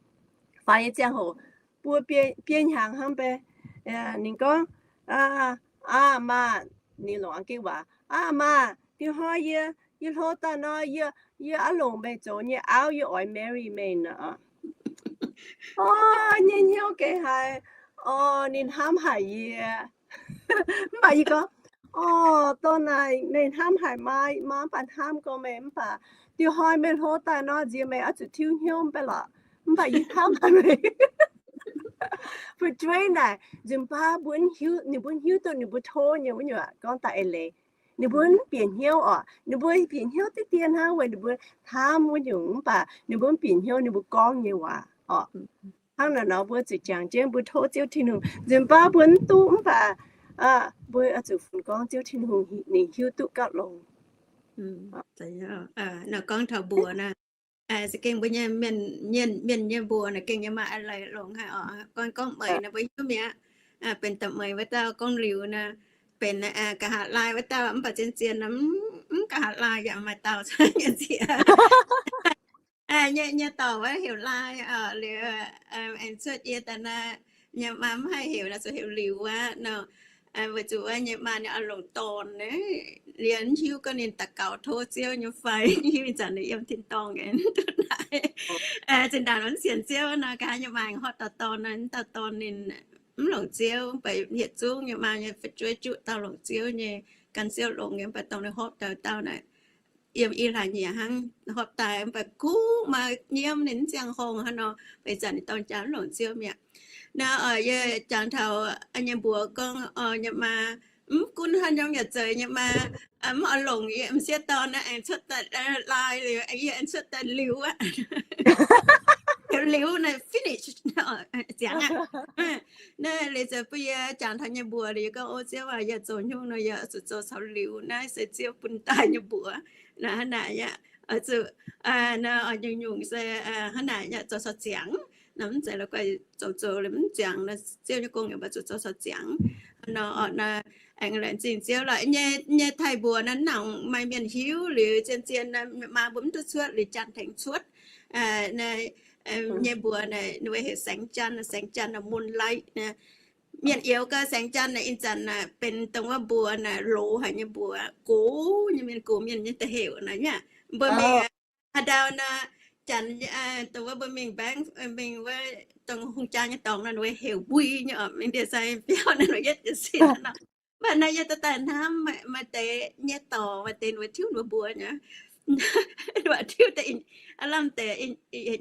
faix nyei ziangh hoc, buo biei hnyangx hnangv beiv, ninh gorngv, aa, maa, ninh longc Giduc waac, aa, maa, diuh hnoi yie, yie hlo daaih nor, yie, yie oix longc meih zoux nyei auv, yie oix marry meih nor. Orv, nyei hnyouv gengh haiz, orv, ninh hnamv haic yie. Mv baac yie gorngv, orv, dorn naaic meih hnamv haic maa, maa mv baac hnamv gorngv meih, mv baac diuh hnoi meih hlo daaih nor, nziex meih oix zuqc tiuv hnyouv mv baac lorqc. Mv baac yie hnamv haic meih. Fu'jueiv naaic nzunc baav mbuo, ninh mbuo hiuv duqv ninh mbuo tov nyei wuov nyungc, gorngv daaih eix leiz, ninh mbuo mv bieqc hnyouv orqc. Ninh mbuo bieqc hnyouv diqv dien hnangv weic ninh mbuo hnamv wuov nyungc, mv baac ninh mbuo mv bieqc hnyouv ninh mbuo gorngv nyei waac orqc. Hnangv naaic nor mbuo zuqc jangx jienv mbuo tov Ziouv Tin-Hungh. Nzunc baav mbuo mv duqv, mv baac mbuo oix zuqc funx gorngv Ziouv Tin-Hungh ninh hiuv duqv gauh longx. Gorngv taux mbuox naaic, se gengh mbuo nyei mienh nyei mbuox naaic gengh nyei maaih eix leiz longx haic orqc. Gorngv, gorngv meix naaic mbuo hiuv mi'aqv. Benx da'meix wuov dauh gorngv liuz naaic, benx nqa'haav laai wuov dauh, mv baac zien-zien naaic mv gaax laaih yaac maaih dauh nyei ziex. Nyei, nyei dorc wuov heuc Laaih, liuz aengx cuotv yie daaih naaiv, nyei maa mv haih heuc naaiv, zuqc heuc Liuz aqv nor. Weic zuqc wuov nyei maa ninh oix longc dorn, liuz mv hiuv gorngv ninh daux gaux tov Ziouv nyei fai, hiuv ih zanc ninh yiem tin-dorngh duqv naaiv. Zinh ndaangc mv sienx Ziouv nor, gaax nyei maa horpc dauh dorn nor, dauh dorn ninh mv longc Ziouv, mv baac yietc zungv nyei maa nyei fu'jueiv juqv dauh longc Ziouv nyei, gan Ziouv longc nyei, mv baac dongh ninh horpc dauh dauh naaic, yiem i hlaax nyieqc hnangv, horpc daaih mv baac kuv maa nyiemv ninh mv ziangh horngh hnangv nor, beiv zanc ninh dorng jaa mv longc Ziouv mi'aqv. Naaiv oix yie jangx taux nyei mbuox gorngv, nyei maa mv gunv haaix nyungc yaac zeiz, nyei maa mv oix longc yie m'sieqv dorn naaiv, aengx cuotv daaih Laaih liuz, yie aengx cuotv daaih Liuz aqv. Liuz naaiv finish, ziangx aqv. Naaiv liuz ziouc bun yie jangx taux nyei mbuox liuz, yie gorngv, O Ziouv aac, yie zoux nyungc nor yie zuqc zoux caux Liuz. Naaiv se Ziouv bun daaih nyei mbuox. Naaiv hnangv naaic aqv, oix zuqc, naaiv oix nyungc-nyungc se hnangv naaic aqv, zoux caux ziangx. Naaiv mv zeiz la'guaih zoux zoux liuz mv ziangx, Ziouv nyei gong yaac mbuo zuqc zoux caux ziangx. Nor, aengx laengz zingh Ziouv lorqc. Nyei, nyei taaih mbuox naaiv nangc maaih mienh hiuv liuz zien-zien maa mbuo mv duqv cuotv liuz Janx tengx cuotv. Nyei mbuox naaic ninh heuc Saengv Janx, Saengv Janx naaic Moonlight naaic. Mienh youz gau Saengv Janx naaic ih zanc naaic benx dongh wuov mbuox naaic loz haic nyei mbuox, gox nyei mienh, gox mienh nyei da'heuc naaic aqv. Mbuo mingh haaix ndau nor, Janx, dongh wuov mbuo mingh bank, mingh wuov dongh hungh jaa nyei dorngx nor, ninh heuc mbui nyei oc, mingh ndie sai biauv naaic yietv jiez sin nor. Mv baac naaiv yie daaih daaih hnamv maaih deix nyei dorngx, maaih deix ninh tiuv ninh mbuox nyei. Ninh tiuv deix aav lamh deix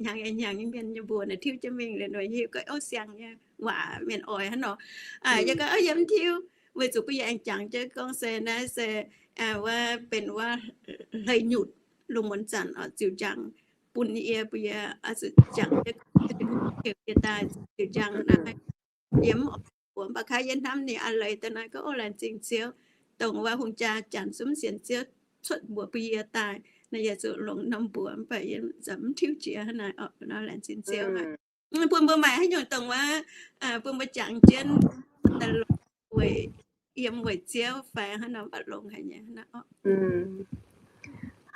hnyangx hnyangx nyei mienh nyei mbuox naaic tiuv jienv mingh liuz ninh hiuv gorngv ov siang nyei waac mienh oix hnangv nor. Yie gorngv yie mv tiuv, weic zuqc bun yie aengx jangx jienv gorngv se naaiv se wuov benx wuov hleix nyutc lungh muonz zanc oc ziux njang bun yie, bun yie zuqc jangx jienv heuc yie daaih ziux njang naaiv. Yie mv oix mbuox, mv baac kaav yie hnamv ninh a'leiz daaih naaiv gorngv, O, laengz zingh Ziouv, dongh wuov hungh jaa Janx zungv sienx Ziouv cuotv mbuox bun yie daaih, naaiv yie zuqc longc norm mbuox, mv baac yie mv tiuv jiex hnangv naaic oc. Nor laengz zingh Ziouv. Bun mbuo maaih haaix nyungc dongh wuov, bun mbuo jangx jienv daaih longc weic yiem weic Ziouv fai hnangv nor mv baac longx haic nyei.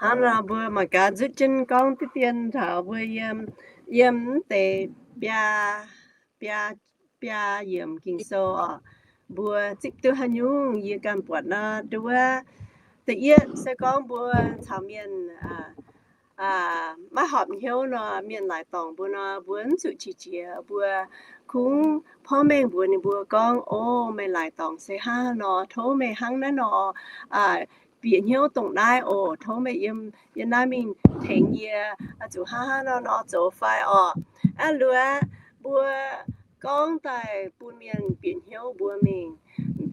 Hnangv nor mbuo mangc gaax nzutv jienv gorngv diqv dien taux mbuo yiem, yiem mv deix biaa, biaa, biaa yiemc Ging-Sou oc. Mbuo zipv duqv haaix nyungc yie ganh buatc nor, nduov, da'yietv se gorngv mbuo caux mienh maiv horpc hnyouv nor, mienh laaic dorngc mbuo nor, mbuo mv zuqc qiex jiez. Mbuo kungx porv mengh mbuox ninh mbuo gorngv, O, meih laaic dorngc se hnangv nor, tov meih hnangv naaiv nor bieqc hnyouv dongh naaiv oc. Tov meih yiem, yiem naaiv mingh tengx yie, zuqc hnangv haaix nor nor zoux fai orqc? Aa, luoqc mbuo gorngv daaih bun mienh bieqc hnyouv mbuo mingh,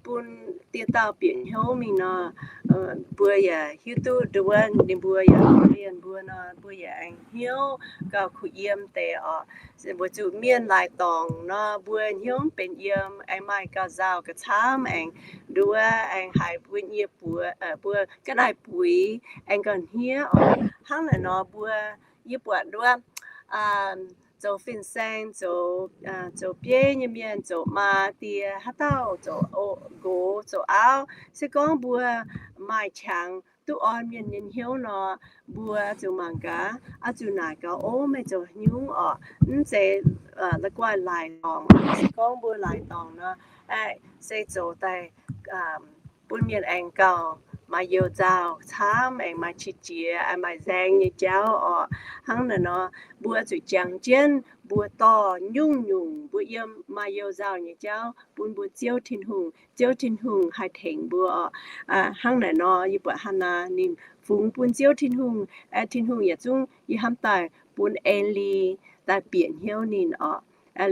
bun dieh dauh bieqc hnyouv mingh nor, mbuo yaac hiuv duqv nduov ninh mbuo yaac korv-lienh mbuo nor, mbuo yaac aengx hnyouv gauh kuh yiem deix orqc. Weic zuqc mienh laaic dorngc nor, mbuo hnyouv mv benx yiem, aengx maaih gauh nzauh gauh camv, aengx nduov, aengx haiz mbuo nyei buoz, mbuo ga'naaiv buix aengx gauh hniev orqc. Hnangv naaic nor mbuo, yie buatc nduov, zoux fin-saeng, zoux, zoux bieiv nyei mienh, zoux maa die haaix dauh, zoux nqox zoux auv, se gorngv mbuo maaih qangx duqv orn mienh nyei hnyouv nor, mbuo zuqc mangc gaax, oix zuqc naaic gaax, O, meih zoux nyungc orqc? Mv zeiz la'guaih laaic dorngc. Se gorngv mbuo laaic dorngc nor, se zoux daaih bun mienh aengx gauh maaih you nzauh camv, aengx maaih qiex jiez, aengx maaih nzaeng nyei jauv orqc. Hnangv naaic nor, mbuo zuqc jangx jienv mbuo dorh nyungc-nyungc mbuo yiem maaih you nzauh nyei jauv bun mbuo Ziouv Tin-Hungh. Ziouv Tin-Hungh haih tengx mbuo orqc. Hnangv naaic nor, yie buatc Hannaa ninh fungx bun Ziouv Tin-Hungh, Tin-Hungh yietc zungv yie hnamv daaih bun En-Li daaih bieqc hnyouv ninh orqc.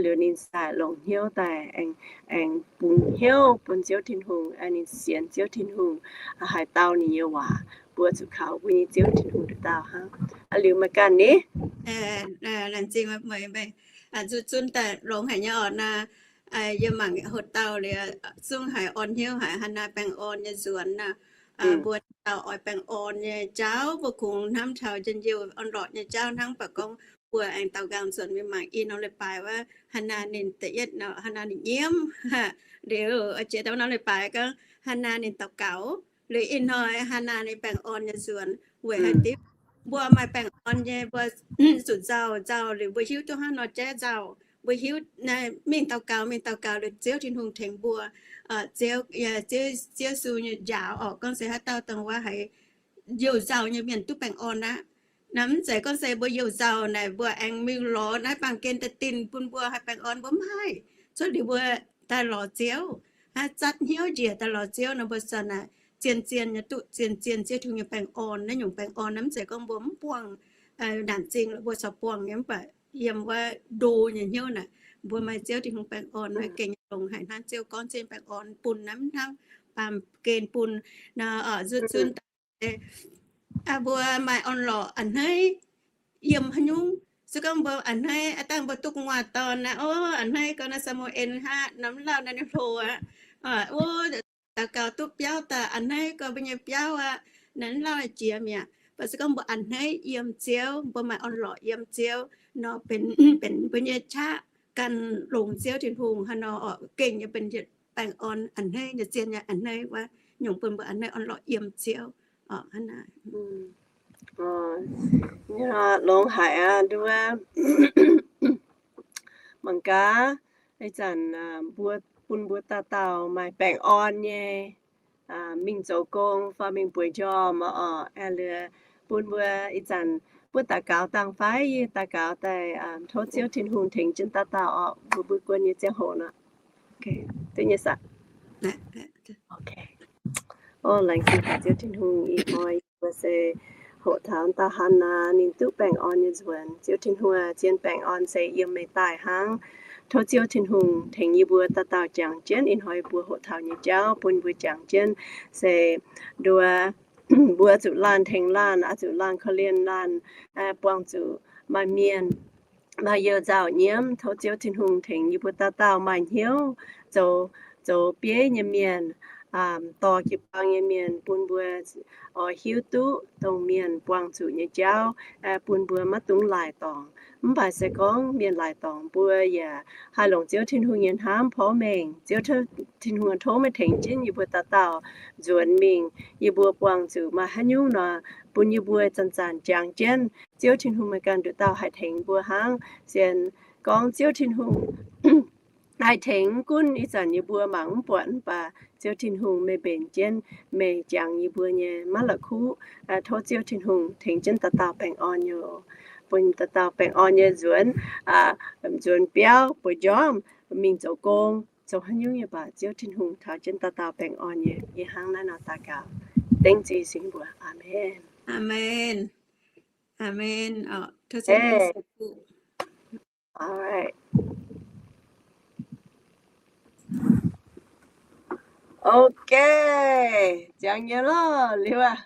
Liuz ninh sai longc hnyouv daaih aengx, aengx bungx hnyouv bun Ziouv Tin-Hungh, ninh sienx Ziouv Tin-Hungh, haaix dauh ninh nyei waac, mbuo zuqc kaux mbuo nyei Ziouv Tin-Hungh nduqc dauh hnangv. Liuz meih ganh ni? Laengz zingh meih, meih zuqc zunv daaih longx haic nyei orqc naaic. Yie mangc hoc dauh liuz zungv haiz orn hnyouv haic, Hannaa baengh orn nyei nzuonx naaic. Mbuo dauh oix baengh orn nyei jauv, mbuo kungx hnamv taux njien-youh orn-lorqc nyei jauv hnangv, mv baac gorngv mbuo aengx daaux nqaang nzuonx mingh mangc i norm leiz-baaix wuov, Hannaa ninh da'yietv nor, Hannaa ninh nyiemv. Liuz jiex daaih wuov norm leiz-baaix gorngv Hannaa ninh daux gaux. Liuz ih hnoi Hannah ninh baengh orn nyei nzuonx weic haaix diuc? Mbuo maaih baengh orn nyei, mbuo zuqc nzauh, nzauh liuz mbuo hiuv duqv hnangv nor jaiv nzauh. Mbuo hiuv mingh daux gaux, mingh daux gaux liuz Ziouv Tin-Hungh tengx mbuo. Ziouv, Ziouv Yesu nyei njaaux orqc, gorngv se haaix dauh dongh wuov haiz youh nzauh nyei mienh duqv baengh orn aqv. Naaiv mv zeiz gorngv se mbuo youh nzauh naaic mbuo aengx mingh lorz naaiv baamh gen daaih dinh bun mbuo haih baengh orn, mbuo mv haih. Cuotv liuz mbuo daaih lorz Ziouv, hnangv zatv hnyouv njiec daaih lorz Ziouv nor, mbuo zorqv naaic zien-zien nyei duqv zien-zien Ziouv Tin-Hungh nyei baengh orn. Naaiv nyungc baengh orn naaiv mv zeiz gorngv mbuo mv buangh naanc zingh, mbuo corc buangh nyei, mv baac yiem wuov ndo nyei hnyouv naaic, mbuo maaih Ziouv Tin-Hungh baengh orn naaiv gengh longx haic. Hnangv Ziouv gorngv Ziouv nyei baengh orn bun naaiv hnangv baamh gen bun nor, zuov zunv daaih mbuo maaih orn-lorqc a'hneiv yiem haaix nyungc. Se gorngv mbuo a'hneiv, aa dangh mbuo duqv gu'nguaaz dorn naaiv, o, a'hneiv gorngv naaiv Saa^mu^en haav norm lauh naaiv ninh hlo aqv, o, daux gaux duqv biauv daaih a'hneiv gorngv mbuo nyei biauv aqv, naaiv lauh jiex mi'aqv. Mv baac se gorngv mbuo a'hneiv yiem Ziouv, mbuo maaih orn-lorqc yiem Ziouv nor, benx, benx mbuo nyei qaqv gan longx Ziouv Tin-Hungh hnangv nor orqc, gengh nyei benx baengh orn a'hneiv nyei, zien nyei a'hneiv wuov, nyungc bun mbuo a'hneiv orn-lorqc yiem Ziouv orqc. Hnangv naaic. Longx haic aqv nduov. Mangc gaax, ih zanc mbuo, bun mbuo dauh dauh maaih baengh orn nyei mingh zoux gong fai mingh bueix njormh orqc. Aah, liuz bun mbuo ih zanc mbuo daux gaux dangh fai yie daux gaux daaih, tov Ziouv Tin-Hungh tengx jienv dauh dauh orqc, mbuo mbuo guon nyei ziangh hoc nor. Duqv nyei saah? O, laengz zingh Ziouv Tin-Hungh, ih hnoi mbuo se hoqc taux dauh Hannah ninh duqv baengh orn nyei nzuonx. Ziouv Tin-Hungh, zien baengh orn se yiem meih daaih hnangv. Tov Ziouv Tin-Hungh tengx yie mbuo dauh dauh jangx jienv ih hnoi mbuo hoqc taux nyei jauv bun mbuo jangx jienv se nduov, mbuo zuqc laanh tengx laanh, oix zuqc laanh korv-lienh laanh, buangh zuqc maaih mienh maaih youh nzauh nyiemv. Tov Ziouv Tin-Hungh tengx yie mbuo dauh dauh maaih hnyouv zoux, zoux bieiv nyei mienh, dorh jiu-baang nyei mienh, bun mbuo oix hiuv duqv dongh mienh buangh zuqc nyei jauv, bun mbuo maiv dungx laaic dorngc. Mv baac se gorngv mienh laaic dorngc, mbuo yaac haih longc Ziouv Tin-Hungh nyei hnamv porv mengh. Ziouv Tin-Hungh, tov meih tengx jienv yie mbuo dauh dauh nzuonx mingh, yie mbuo buangh zuqc maaih haaix nyungc nor, bun yie mbuo zanc-zanc jangx jienv. Ziouv Tin-Hungh, meih ganh nduqc dauh haih tengx mbuo hnangv. Sienx gorngv Ziouv Tin-Hungh haih tengx gunv ih zanc yie mbuo mangc mv buatc, mv baac Ziouv Tin-Hungh, meih mbenc jienv, meih jangx yie mbuo nyei maiv la'kuqv. Tov Ziouv Tin-Hungh tengx jienv dauh dauh baengh orn nyei, bun dauh dauh baengh orn nyei nzuonx, nzuonx biauv, bueix njormh, mingh zoux gong, zoux haaix nyungc nyei baac Ziouv Tin-Hungh taux jienv dauh dauh baengh orn nyei. Yie hnangv naaiv nor daux gaux, dengv Ziouv Singx mbuox. Aamen. Aamen. Aamen. Ok, jangx nyei lorqc, liuz aqv.